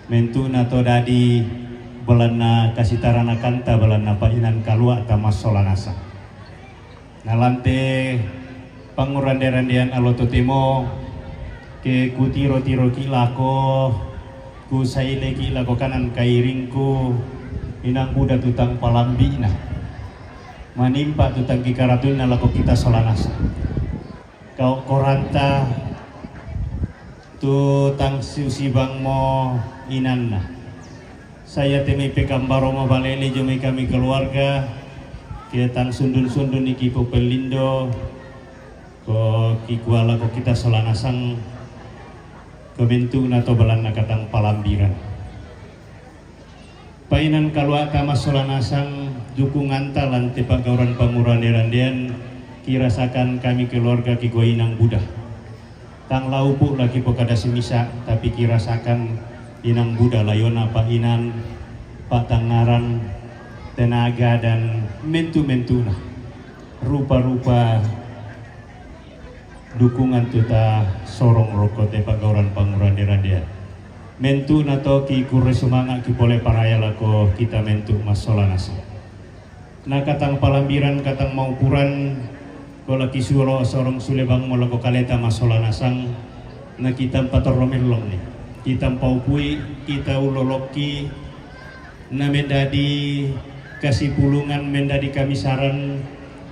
Mentu'na to dadi belanna kasitaranakanta belanna pa'inan kalua'ta massola nasang. Nalante pangurande-randean allo totemo, ke kutiro-tiroki' lako, kusaileki' lako kanan kairingku, inang buda tu tang palambi'na. Manimpa tu tang kikaratunna lako kita sola nasang. Kao'koranta tu tang susibangmo inanna. Saya te mai pekambaro mabalele jo mai kami keluarga, ke tang sundun-sundun iki popellindo, ko kikua lako kita sola nasang, ko mentu'na to belanna katang palambiran. Pa'inan kalua'ta massola nasang, dukunganta lan te pagauran pangurande-randean, kirasakan kami keluarga kikua inang buda. Tang laupu' laki pokada simisa, tapi kirasakan inang buda layona pa'inan, patangngaran, tenaga, dan mentu-mentu'na. Rupa-rupa dukungan tu tasorong roko te pagauran pangurande-randean. Mentu'na to kikurre sumanga' kipole paraya lako kita mentu' massola nasang. Na katang palambiran, katang maupuran, ko laki sulo sorong sule bangmo lako kaleta massola nasang, na kita mpatorro mellong ni. Kita mpaupui, kita ulolokki, na mendadi kasipulungan, mendadi kamisaran,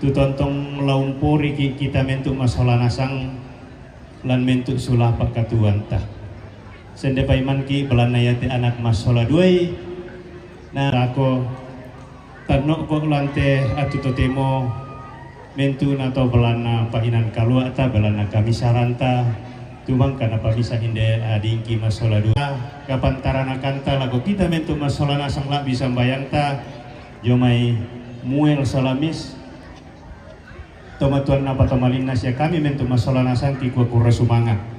tu tontong laumporiki' kita mentu' massola nasang, lan mentu' sulapa' katuoanta. Sende paimanki' belanna iate anak massola duai, na lako tanno'ko' lan te attu totemo, mentu'na to belanna pa'inan kalua'ta, belanna kamisaranta, tu mangka napamisa inde adingki massola dua. Kapantaranakanta lako kita mentu' massola nasang la'bi sambayangta, jo mai Muel Salamis, tomatuanna patomalinna sia kami mentu' massola nasang kikua kurre sumanga'.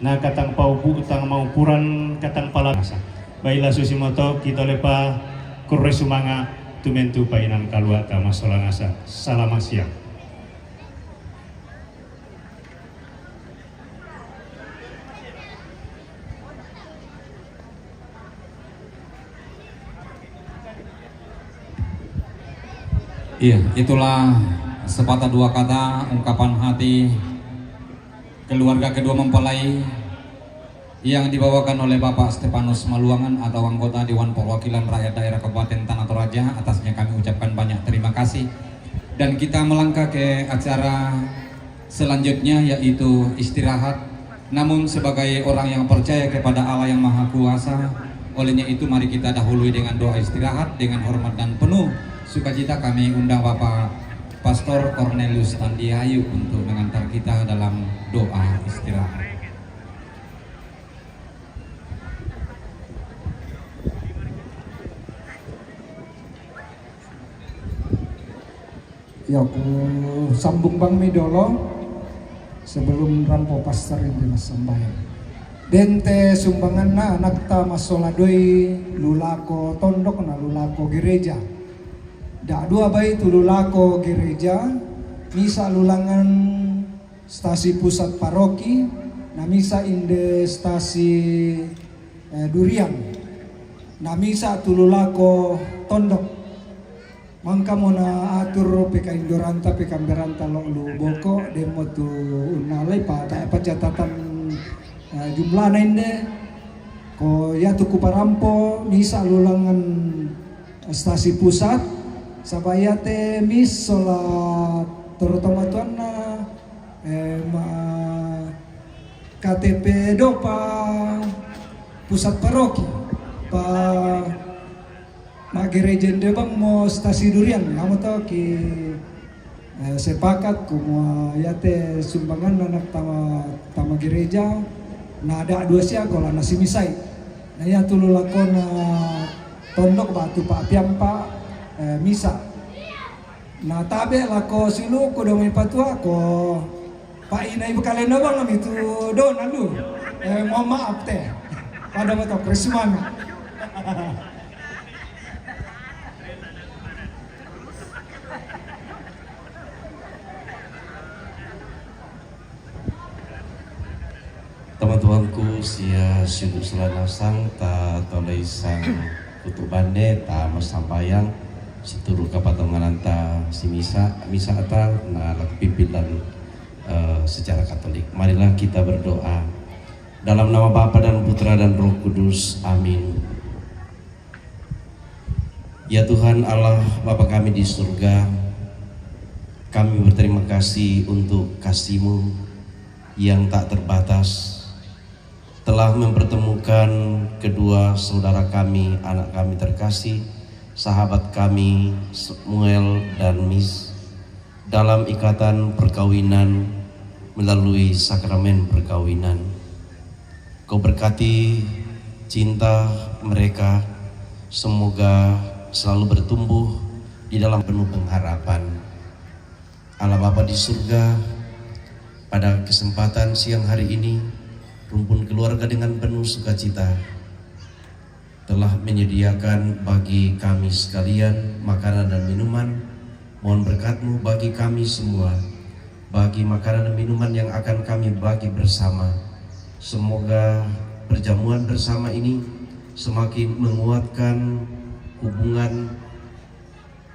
Na katang paupu', tang maupuran, katang pala nasang. Baiklah, susimoto kitolepa kurre sumanga' tu mentu' pa'inan kalua'ta massola nasang. Selamat siang. Iya, itulah sepatah dua kata ungkapan hati keluarga kedua mempelai yang dibawakan oleh Bapak Stefanus Maluangan atau anggota Dewan Perwakilan Rakyat Daerah Kabupaten Tanah Toraja. Atasnya kami ucapkan banyak terima kasih. Dan kita melangkah ke acara selanjutnya, yaitu istirahat. Namun sebagai orang yang percaya kepada Allah yang Maha Kuasa, olehnya itu mari kita dahului dengan doa istirahat. Dengan hormat dan penuh sukacita kami undang Bapak Pastor Cornelius Tandiayu untuk mengantar kita dalam doa istirahat. Iyo, ku sambung bang mi dolo sebelum rampo pastor inde massambayang. Den te sumbanganna anakta massola doi, lu lako tondok na lu lako gereja. Da'dua bai tu lu lako gereja, misa' lu langngan stasi pusat paroki, na misa' inde stasi, eh, durian, na misa' tu lu lako tondok. Mangkamo na atur pekaindoranta, pekamberanta lo' lu boko', demmo tu unnalai pa tae' pa catatan, eh, jumlana inde. Ko iatu kuparampo, misa' lu langngan stasi pusat, saba' iate mis sola torro tomatuanna, eh, ma K T P dopa pusat paroki, pa Na gereja nde bang mo stasi durian, amo to ki, eh, sepakat kumua yate sumbangan anak tama, tama gereja, na ada dua sia kola na si misai. Na ya tulu lako na tondok batu pa apiampa, eh, misa. Na tabe lako silu ko domi patua ko pa ina ibu kalenda bang ami tu do nalu. Eh, mohon maaf te. Pada mata Krisman. Teman-temanku, sia sibuk Sola Nasang, ta tolei sang kutu bande, ta masambayang, situru kapatonganan ta si misa, misa ta na lak pimpin dan, eh, secara Katolik. Marilah kita berdoa. Dalam nama Bapa dan Putra dan Roh Kudus. Amin. Ya Tuhan Allah, Bapa kami di surga, kami berterima kasih untuk kasih-Mu yang tak terbatas, telah mempertemukan kedua saudara kami, anak kami terkasih, sahabat kami, Samuel dan Miss, dalam ikatan perkawinan melalui sakramen perkawinan. Kau berkati cinta mereka, semoga selalu bertumbuh di dalam penuh pengharapan. Allah Bapa di surga, pada kesempatan siang hari ini, rumpun keluarga dengan penuh sukacita telah menyediakan bagi kami sekalian makanan dan minuman. Mohon berkat-Mu bagi kami semua, bagi makanan dan minuman yang akan kami bagi bersama. Semoga perjamuan bersama ini semakin menguatkan hubungan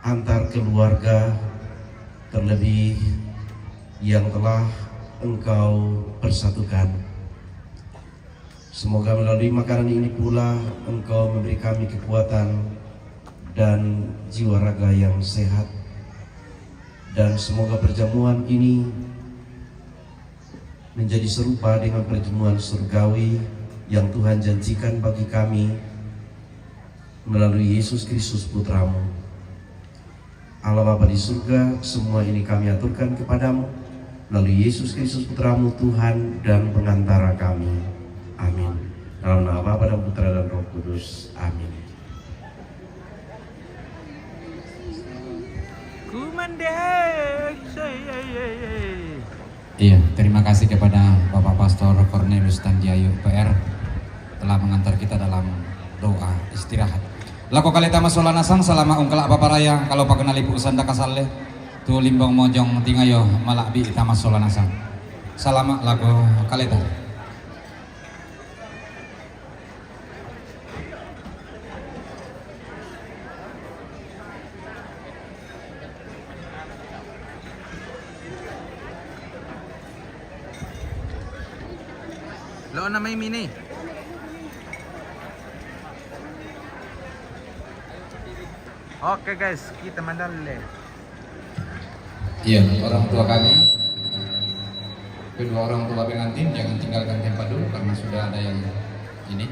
antar keluarga, terlebih yang telah Engkau persatukan. Semoga melalui makanan ini pula Engkau memberi kami kekuatan dan jiwa raga yang sehat. Dan semoga perjamuan ini menjadi serupa dengan perjamuan surgawi yang Tuhan janjikan bagi kami melalui Yesus Kristus Putra-Mu. Allah Bapa di surga, semua ini kami aturkan kepada-Mu melalui Yesus Kristus Putra-Mu, Tuhan dan pengantara kami. Amin. Dalam nama Bapa dan Putra dan Roh Kudus. Amin. Kumandek, say, ay, ay, ay. Iya, terima kasih kepada Bapak Pastor Cornelius Tandiayu, P R, telah mengantar kita dalam doa istirahat. Lako kaleta masola nasang, salama ungkala paparaya, kalau pakenali pu sanda kasalle, tu limbong mojong tingayo malak bi ita masola nasang. Salama lako kaleta. Lo na may mini. Oke guys, kita mandale. Iya, orang tua kami, kedua orang tua pengantin, jangan tinggalkan tempat dulu karena sudah ada yang ini.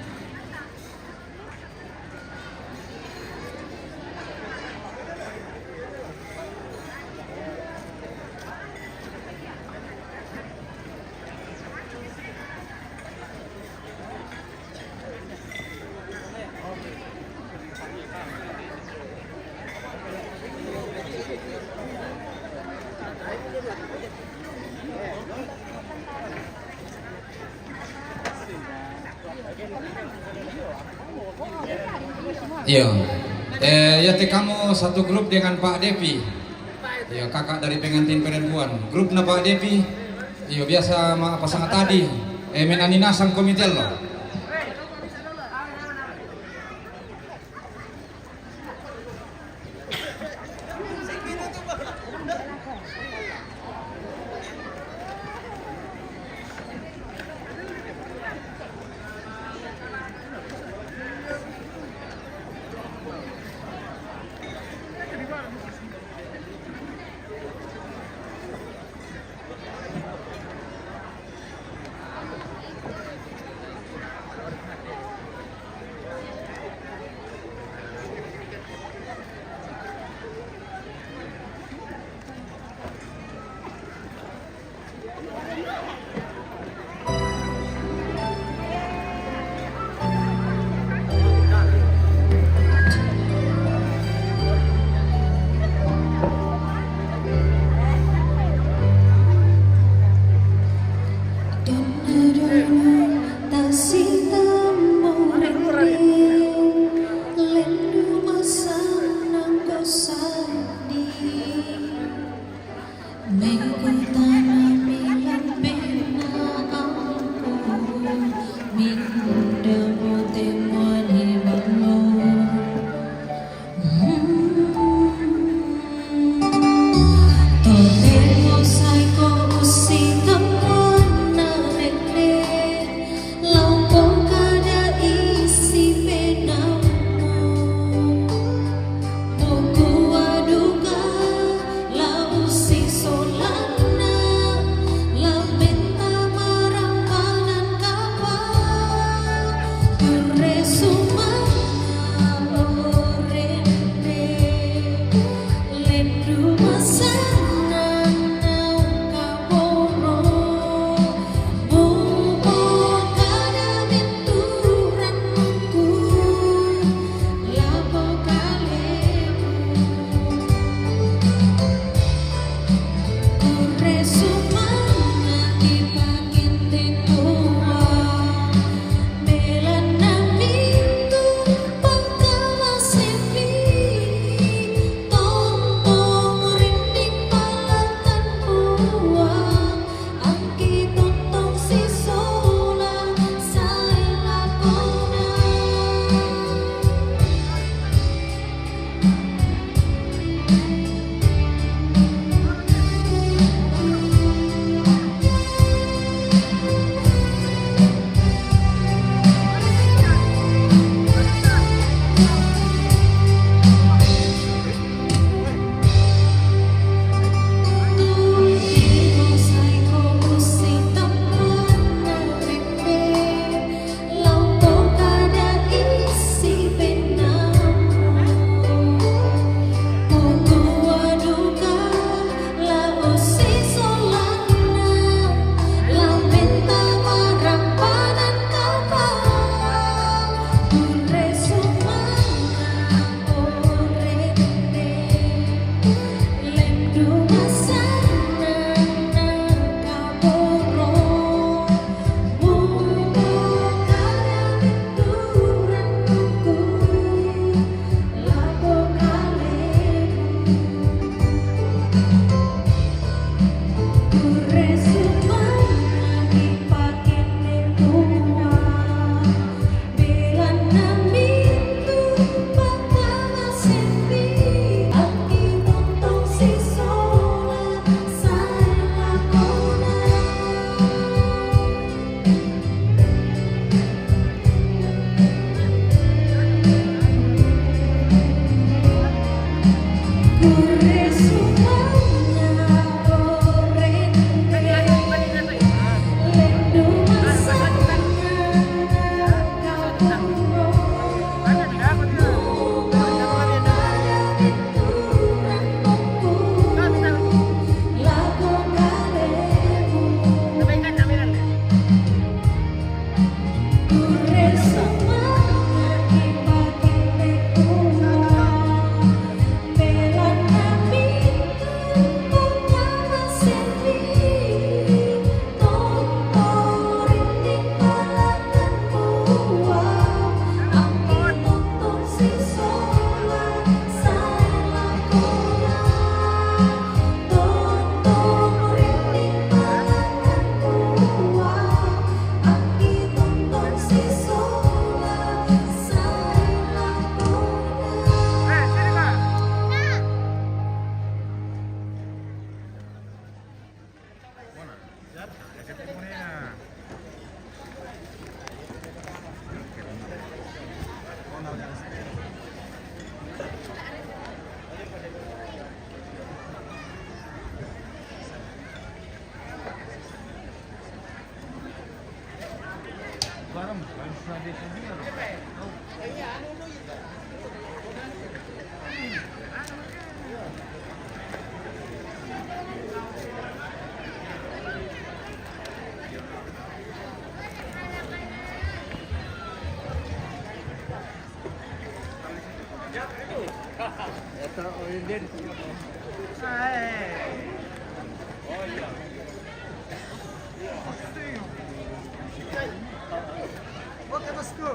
Iya. Eh, ya, te kamu satu grup dengan Pak Depi. Ya, kakak dari pengantin perempuan. Grup na Pak Depi. Iya, biasa ma pasangan tadi. Eh, menanina sang komite lo.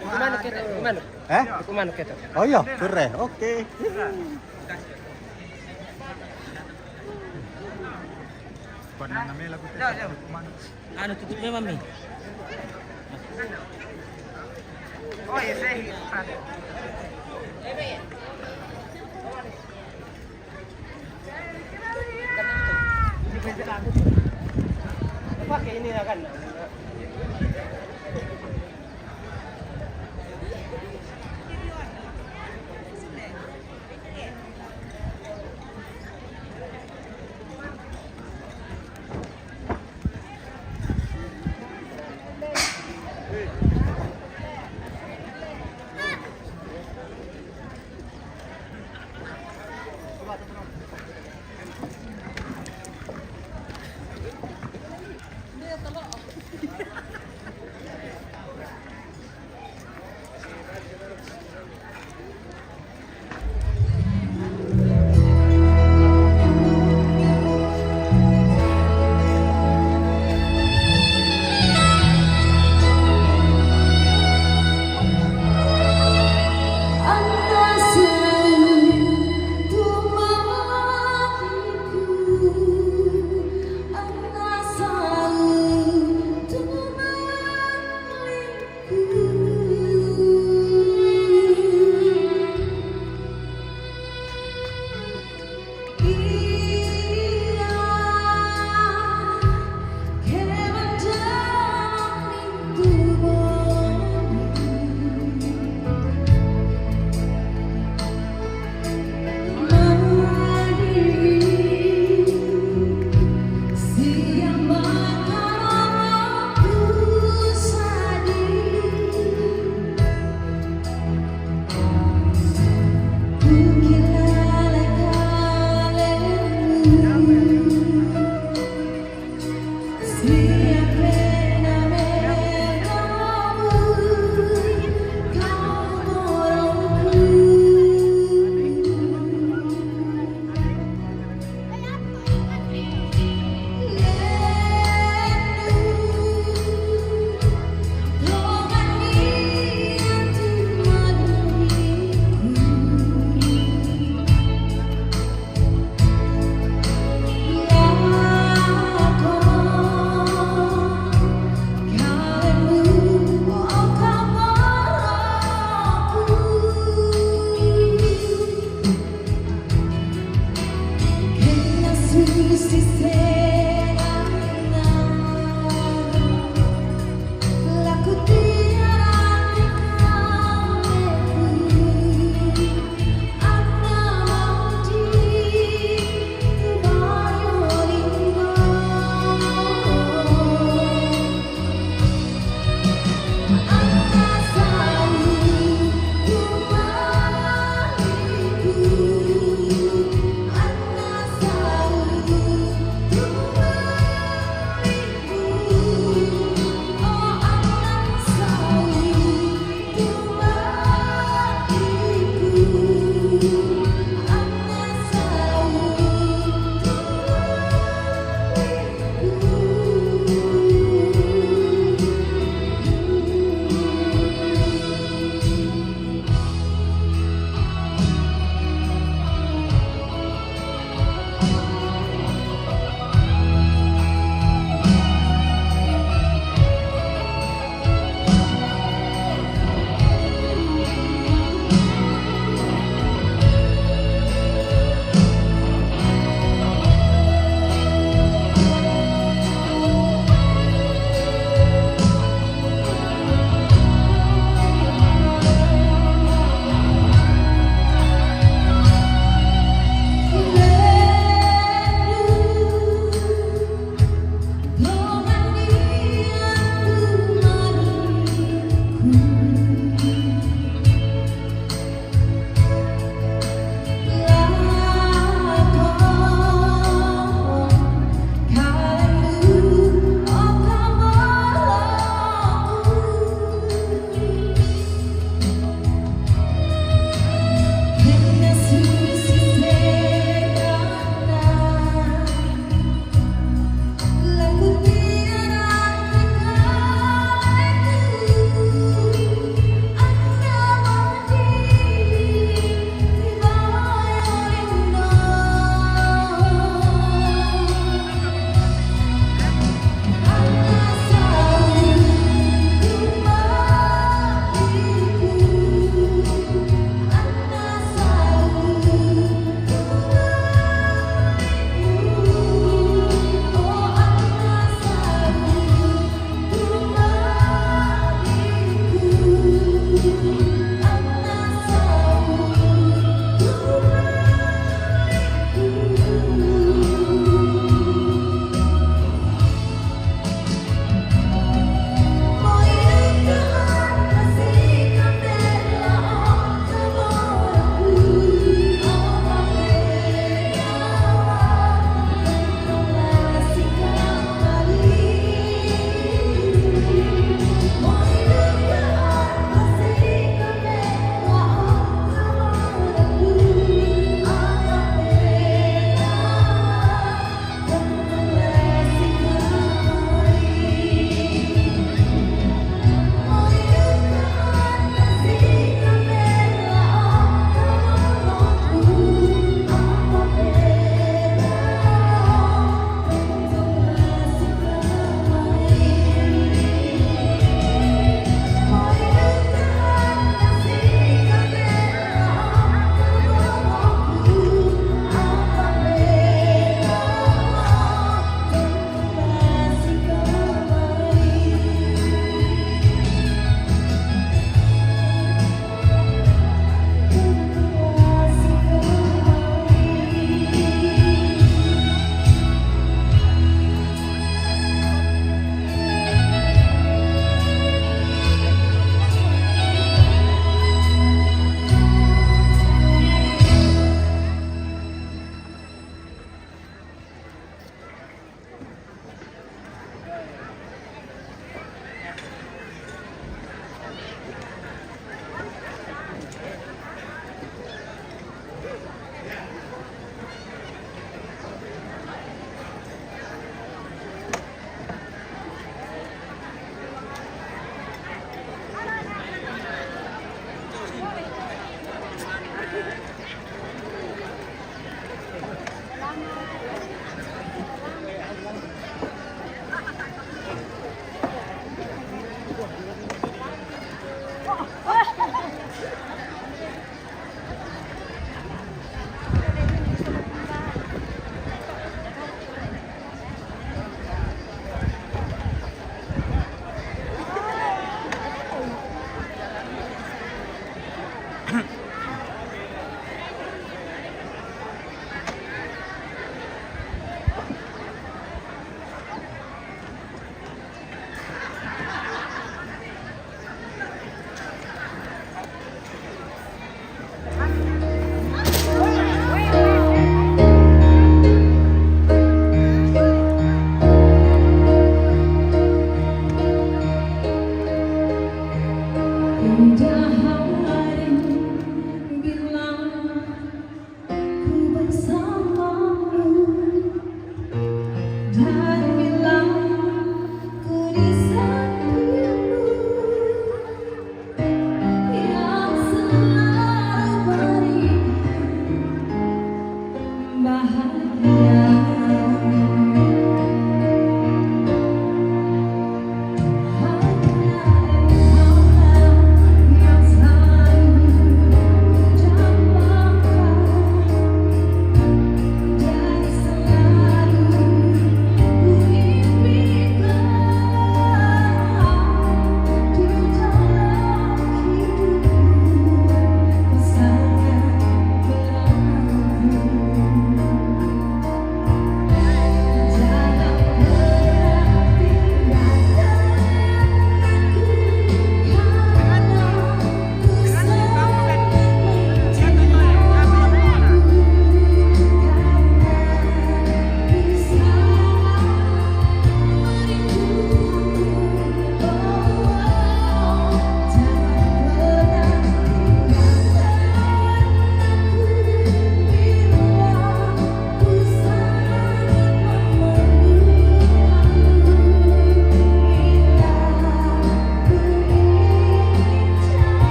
Kumano kita? Kumano? Eh? Kumano kita? Oh iya, keren. Oke. Ano, tutup memang mi. Pakai ini ya kan.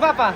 Apa?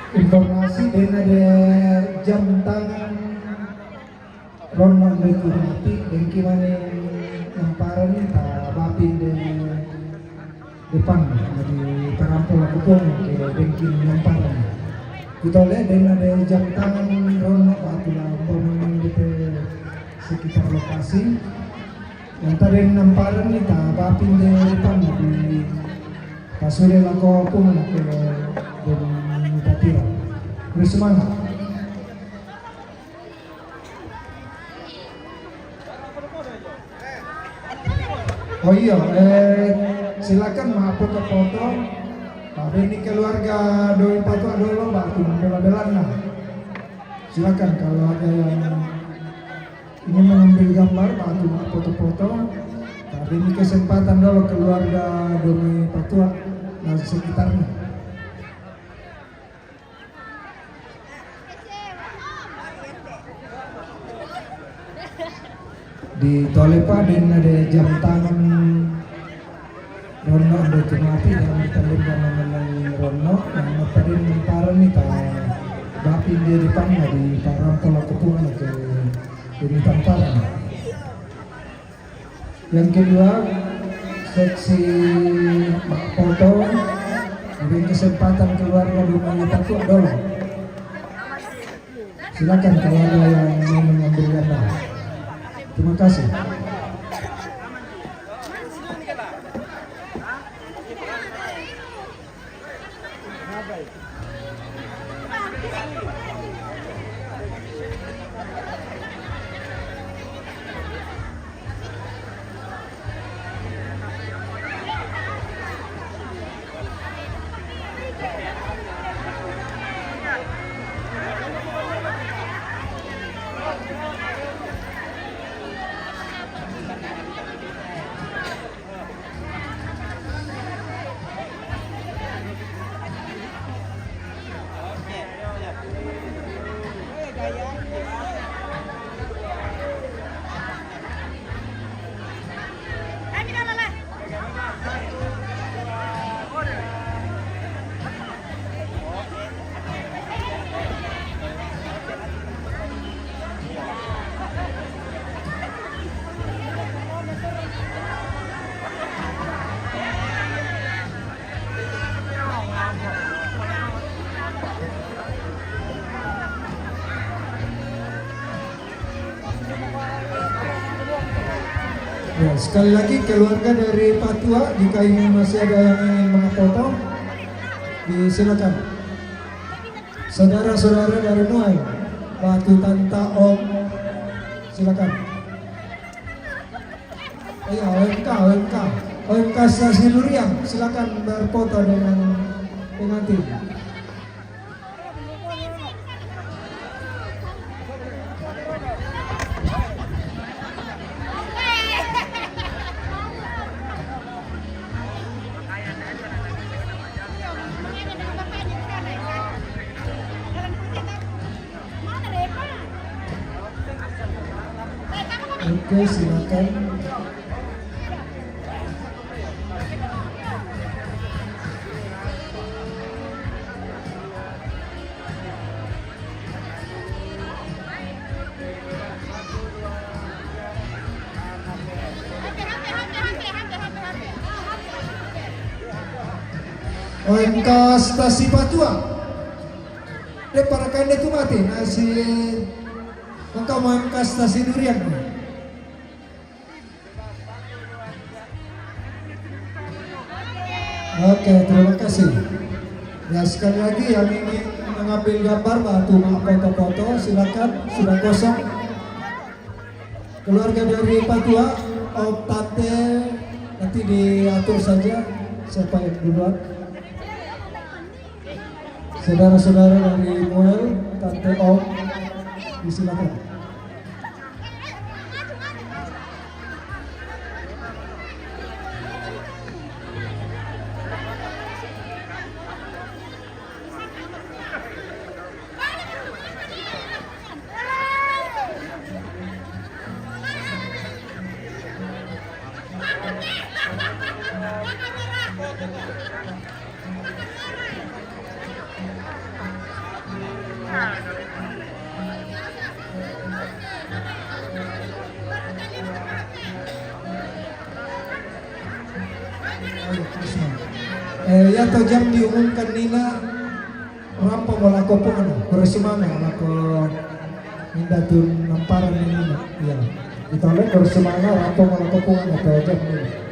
Informasi, den ade jam tangan ronno ndu tu mati, dengki mane namparan ni ta bapin de depan, jadi tarampol aku pun ke dengki namparan. Kutole den ade jam tangan ronno batu la umpama de sekitar lokasi. Yang tadi namparan ni ta bapin de depan di pasule lako pun ke den tatira. Beri semangat. Oh iya, eh, silakan ma foto-foto. Tapi ini keluarga doi patua dolo, batu bela-belanna. Silakan kalau ada yang ingin mengambil gambar, batu ma foto-foto. Tapi ini kesempatan dolo keluarga doi patua dan sekitarnya. Di tole pa den ade jam tangan ronno ndo tu mati dan di tale dan menang ronno yang apa den namparan ni ta bapin de depan di tarampol aku pun ke ini tamparan. Yang kedua, seksi foto, beri kesempatan keluarga doi patua dolo. Silakan kalau ada yang mau mengambil gambar. Terima kasih. Ya, sekali lagi, keluarga dari Patua, jika ingin, masih ada yang ingin mengapoto, disilakan. Saudara-saudara dari Muai, Batu Tanta, Om, silakan. Iya, O M K, O M K. O M K Stasiun Durian, silakan berfoto dengan pengantin. Oke, silakan. O M K Stasi Patua. De para kande tu mati nasi. Maka O M K Stasi Durian. Oke, terima kasih. Ya, sekali lagi yang ingin mengambil gambar, Batu ma foto-foto, silakan, sudah kosong. Keluarga dari Patua, Om, Tante, nanti diatur saja siapa yang duluan. Saudara-saudara dari Muel, Tante, Om, disilakan. Eh, ya to jam diumumkan nina, rampo mo lako pungana, kore sumanga lako ninda tu namparan nina. Ya. Ito le kore sumanga rampo mo lako pungana to jam nina.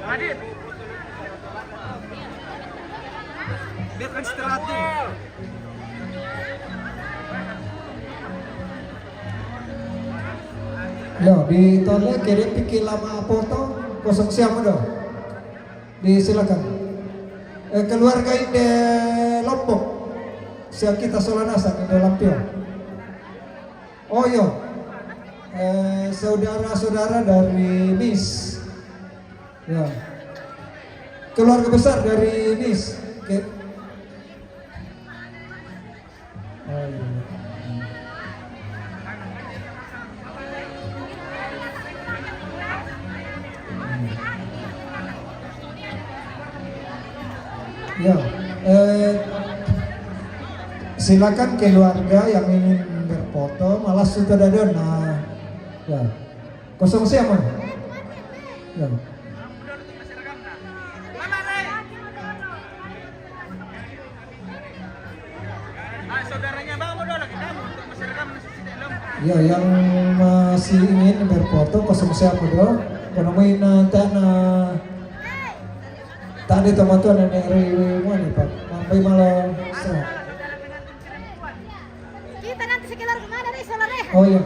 Adit. Biarkan istirahat dulu. Lo, di tole kiri pikir lama foto, kosong siapa do? Disilakan. Eh, keluarga inde Lombok. Sia kita sola nasa inde Lampio. Oh, iyo. Eh, saudara-saudara dari Nis. Ya. Keluarga besar dari Nis. Oke. Oh, iya. Ya, eh, silakan keluarga yang ingin berfoto, malah sudah ada. Nah, ya. Kosong siapa? Ya. Ya, yang masih ingin berfoto, kosong siapa do? Kono mai na tana tadi teman-teman nenek rewe mani, Pak. Mampai malam. Kita nanti sekilar kemana deh, saudara? Oh, iya.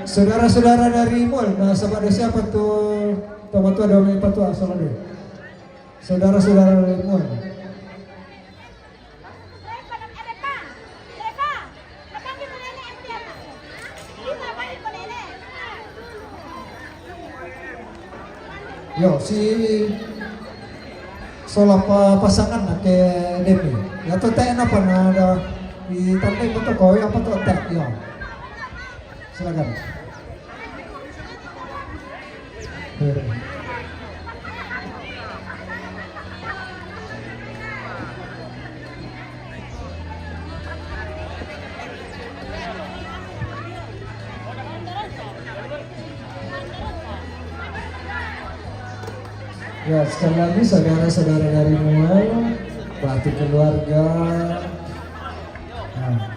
Saudara-saudara dari Mual, nah, sebab ada siapa tuh? Toma tuh ada orang yang patuh asal ada. Saudara-saudara dari Mual. Yo, si sola pa pasangan na ke Demi. Ya to te na pa na ada di tante ko to ko ya pa to te, yo. Silakan. Ya, sekali lagi saudara-saudara dari Mual, Batu keluarga. Nah.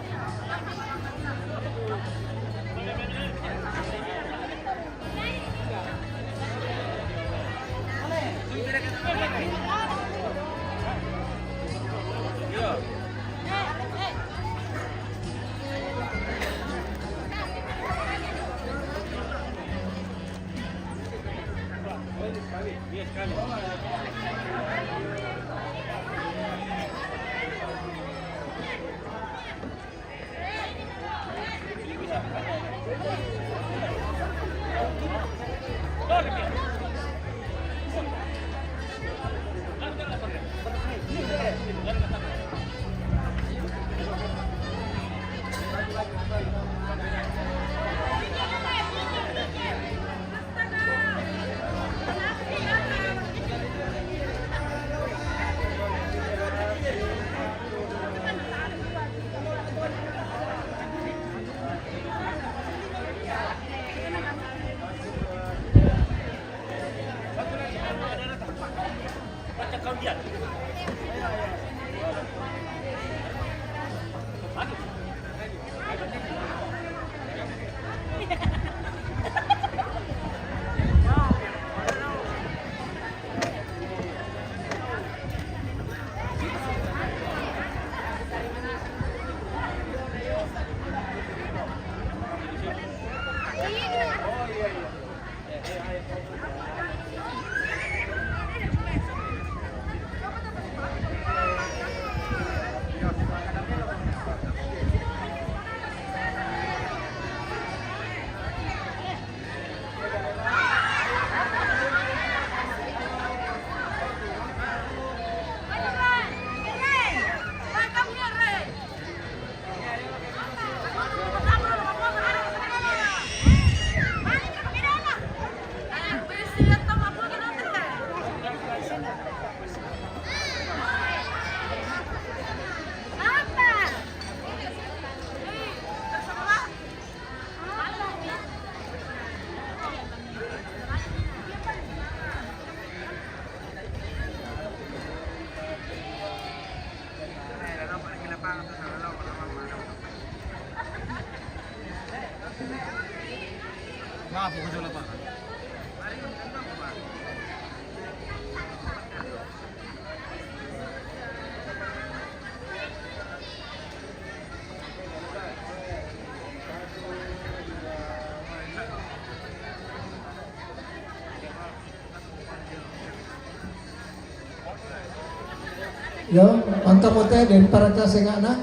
Yo, mantap mo te, den paraka sengana.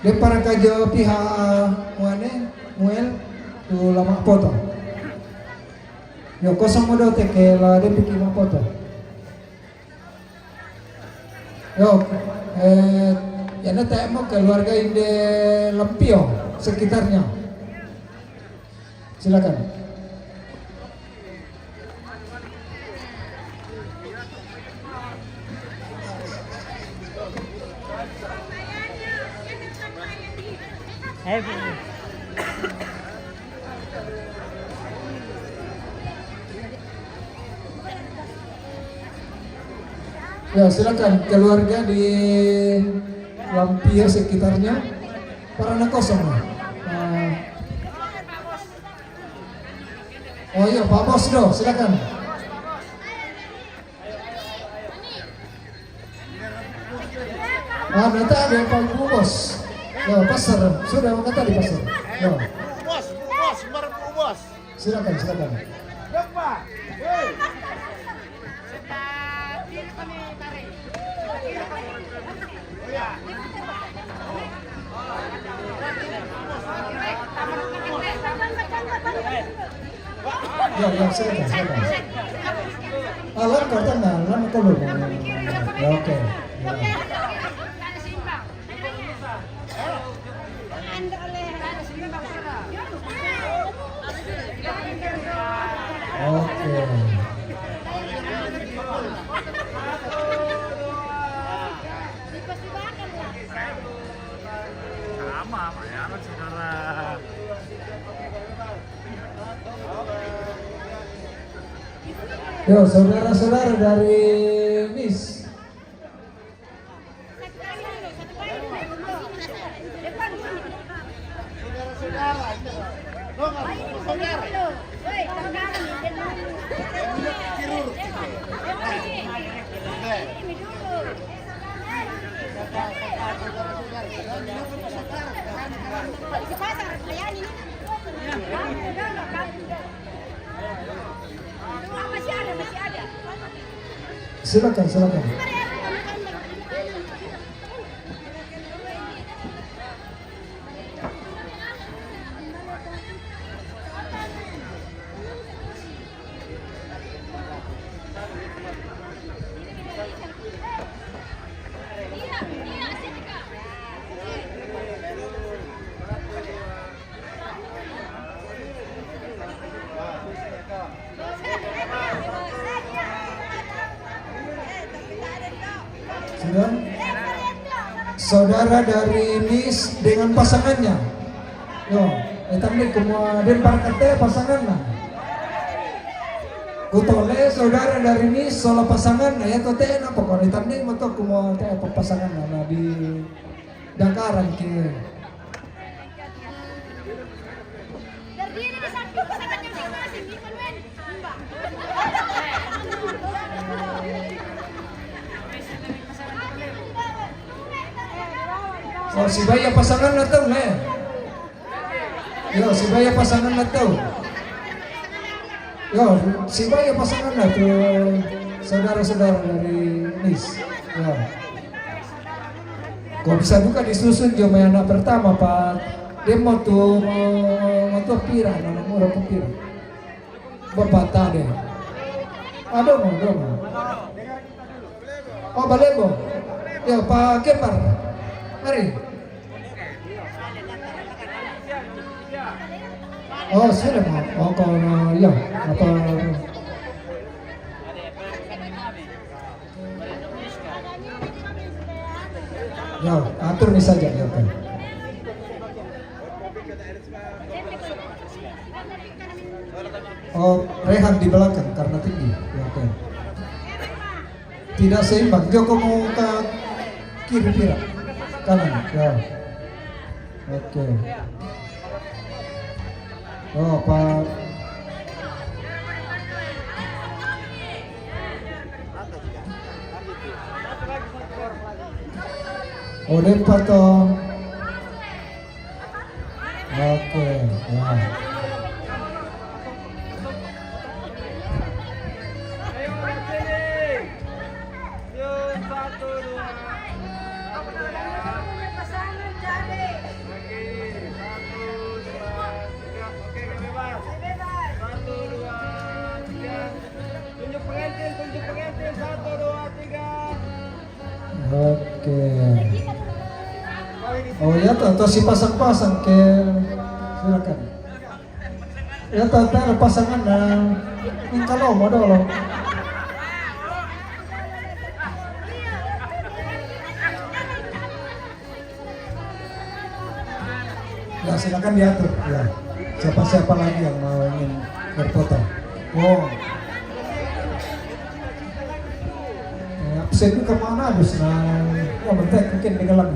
Den paraka jo pihak, ah, muane, Muel, tu la mapoto. Yo, kosong mo do te ke la den piki mapoto. Yo, eh, ya, na te mo keluarga inde Lampio, sekitarnya. Silakan. Eh, Bu. Ya, silakan keluarga di Lampia sekitarnya. Parana kosong, ya. Ah. Oh iya, Pak Bos do, silakan. Ah, minta ada Pak Bu Bos. Ya, pasar. Sudah, maka tadi pasar. Ya. Bos, bos, bos. Silakan, silakan. Ya, ya, silakan, silakan. Ah, lan kau tanya, lan kau lu. Ya, oke. Ya. Oke. Sama, Pak, ya, saudara. Yo, saudara-saudara dari Miss. Silakan, silakan. Sudah? Saudara dari Miss dengan pasangannya. Yo, eh, tapi semua dia pasangan lah. Kutole saudara dari Nice, sola pasangan, na ya to te na pokoknya tanding moto kumo te apa pasangan na di Dakaran ke. Berdiri di samping pasangan yang masing-masing, Iman Wen. Oh, si Baya pasangan na to, ne? Yo, si Baya pasangan na to. Yo, si Baya pasangan na to, saudara-saudara dari Nice. Yo. Kok bisa juga disusun jo mai anak pertama, Pak? Dia mau tuh, mau, mau tuh pira, anak murah tuh pira. Bapak tadi. Aduh, mau, aduh, mau. Oh, balebo. Ya, Pak Kepar. Mari. Oh, sudah, Pak. Oh, kalau, ya, apa? Ya, atur ini saja, ya, oke. Oh, Rehan di belakang karena tinggi. Ya, oke. Tidak seimbang. Joko mau ke kiri, kira. Kanan. Ya. Oke. Oh, Pak. Oh, Pak, toh. Oke, ya. Ayo, sini. Yuk, satu, dua. Oke, satu, dua, tiga. Oke, bebas. Satu, dua, tiga. Tunjuk pengantin, tunjuk pengantin. Satu, dua, tiga. Oke. Oh ya, to, to si pasang-pasang ke, silakan. Ya, to, to pasangan na. Ini kalau mau dulu. Ya, silakan diatur. Ya. Siapa-siapa lagi yang mau ingin berfoto? Oh. Ya, absen juga mana dus na? Ya, bentar mungkin di dalam.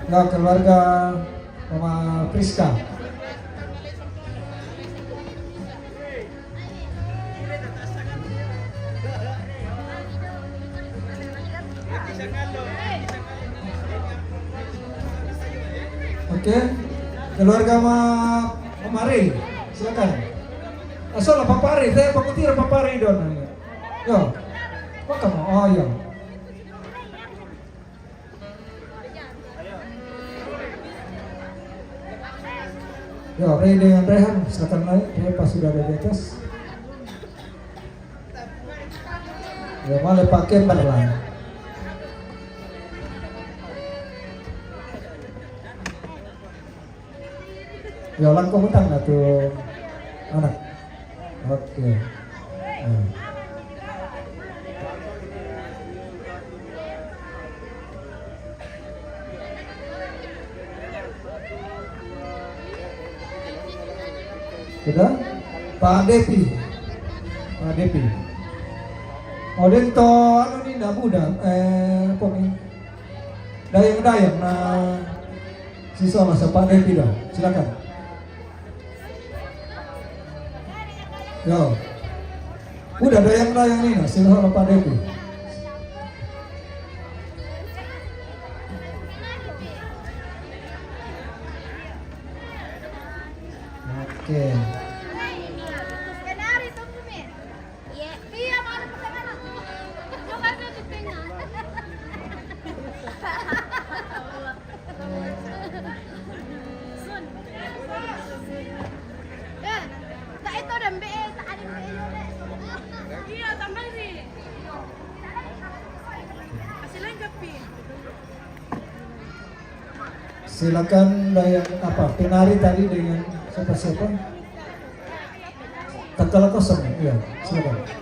Ya, keluarga Mama Priska. Oke, keluarga Ma, Mama Ri, silakan. Asal Papa Ri, saya Papa Ri, Papa Ri don. Yo, apa kamu? Oh, iya. Ya, Ray dengan Rehan, silakan naik. Ray pas sudah ada di atas. Ya, malah pakai lah. Ya, langkung utang lah tuh anak. Oke. Nah. Sudah? Pak Depi. Pak Depi. Oh, den to, anu ni, ndak muda. Eh, apa ni? Dayang-dayang, nah. Siswa masa Pak Depi dah. Silakan. Yo. Udah dayang-dayang ni, nah, silahkan Pak Devi. Oke. Sun. Eh, tak itu dah, Mbak, eh, tak ada, Mbak, eh, yo, Mbak. Iya, tambah sih. Kasih lengkap, Pi. Silakan, yang apa, penari tadi dengan siapa-siapa? Tatkala kosong, iya, silakan.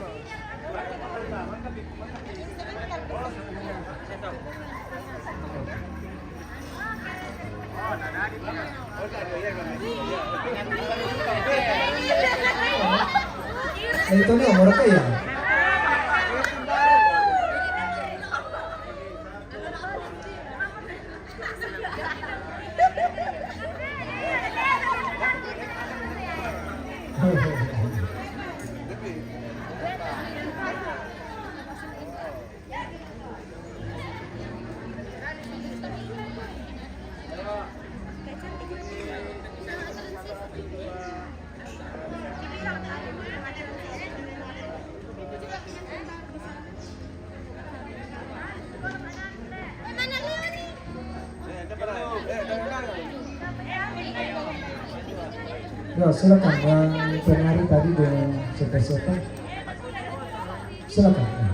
Eh, itu nih, orang kaya. Ya, silakan yang penari tadi dengan siapa-siapa. Silakan. Ya.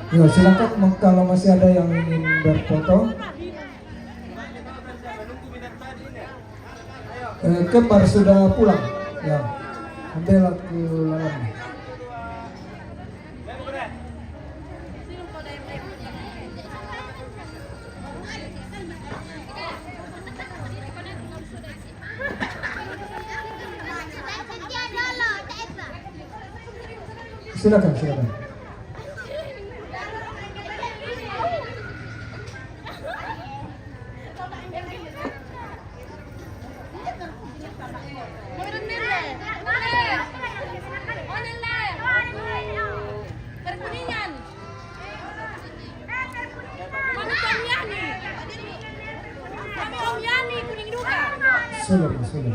Ya, silakan kalau masih ada yang ingin berfoto. Eh, kembar sudah pulang. Ya, ambillah ke dalam. Silakan, silakan. Sudah, sudah.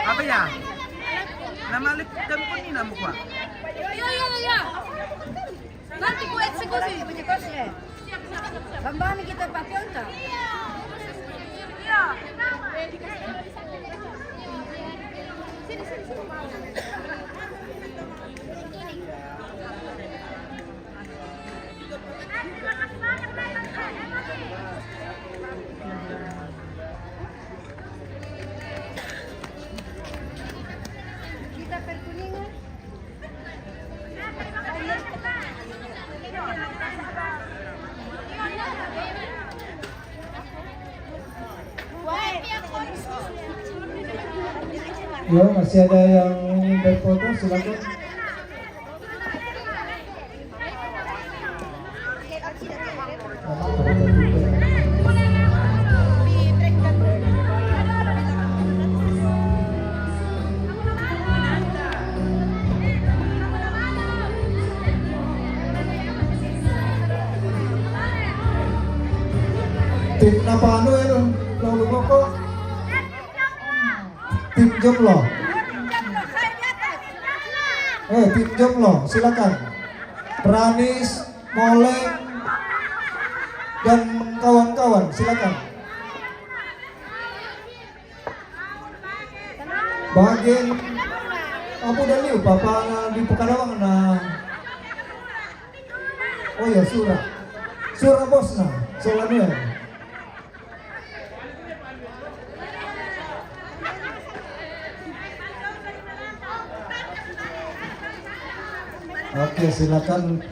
Apa ya? Nama lip tempo ni nama kuah. Iya, iya, iya. Nanti ku eksekusi. Bambani kita papionta. Iya. Yo, masih ada yang ingin berfoto, silakan. Tim apa anu ya, lu? Lu, lu kok? Tim jomblo. Eh, tim jomblo, silakan. Pranis, Moleng, dan kawan-kawan, silakan. Bagian apa dah liu, papa na di Pekadawang na. Oh ya, Sura. Sura bosna, Solanuel. Oke, silakan.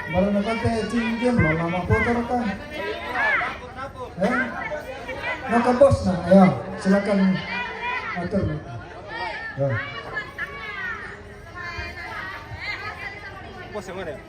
Baru nak kata cincin lo, lama kotor kan? Eh? Nak ke bos nah, ayo silakan atur. Ya. Bos yang mana ya?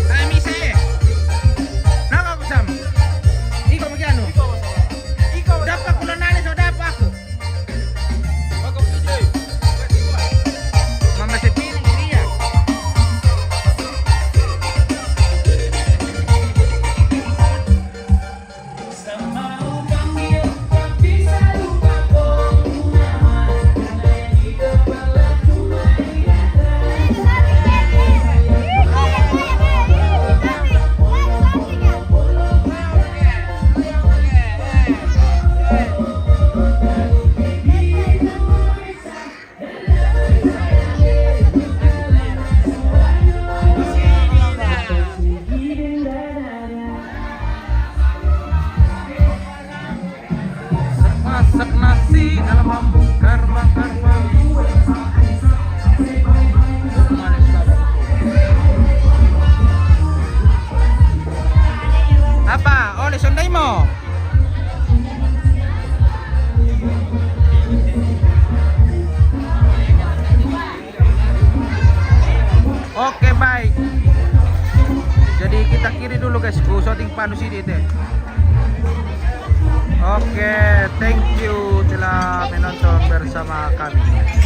Ai, misa, eh. Napa aku, Sam? Iko maki anu. Dapa aku lo nale, so dapa aku. Mama Sepini dia. Masak nasi dalam mambung, karbang, karbang. Apa? Oleh sondai mo? Oke, baik. Jadi kita kiri dulu, guys. Ku syuting panu sini deh. Oke, thank you telah menonton bersama kami.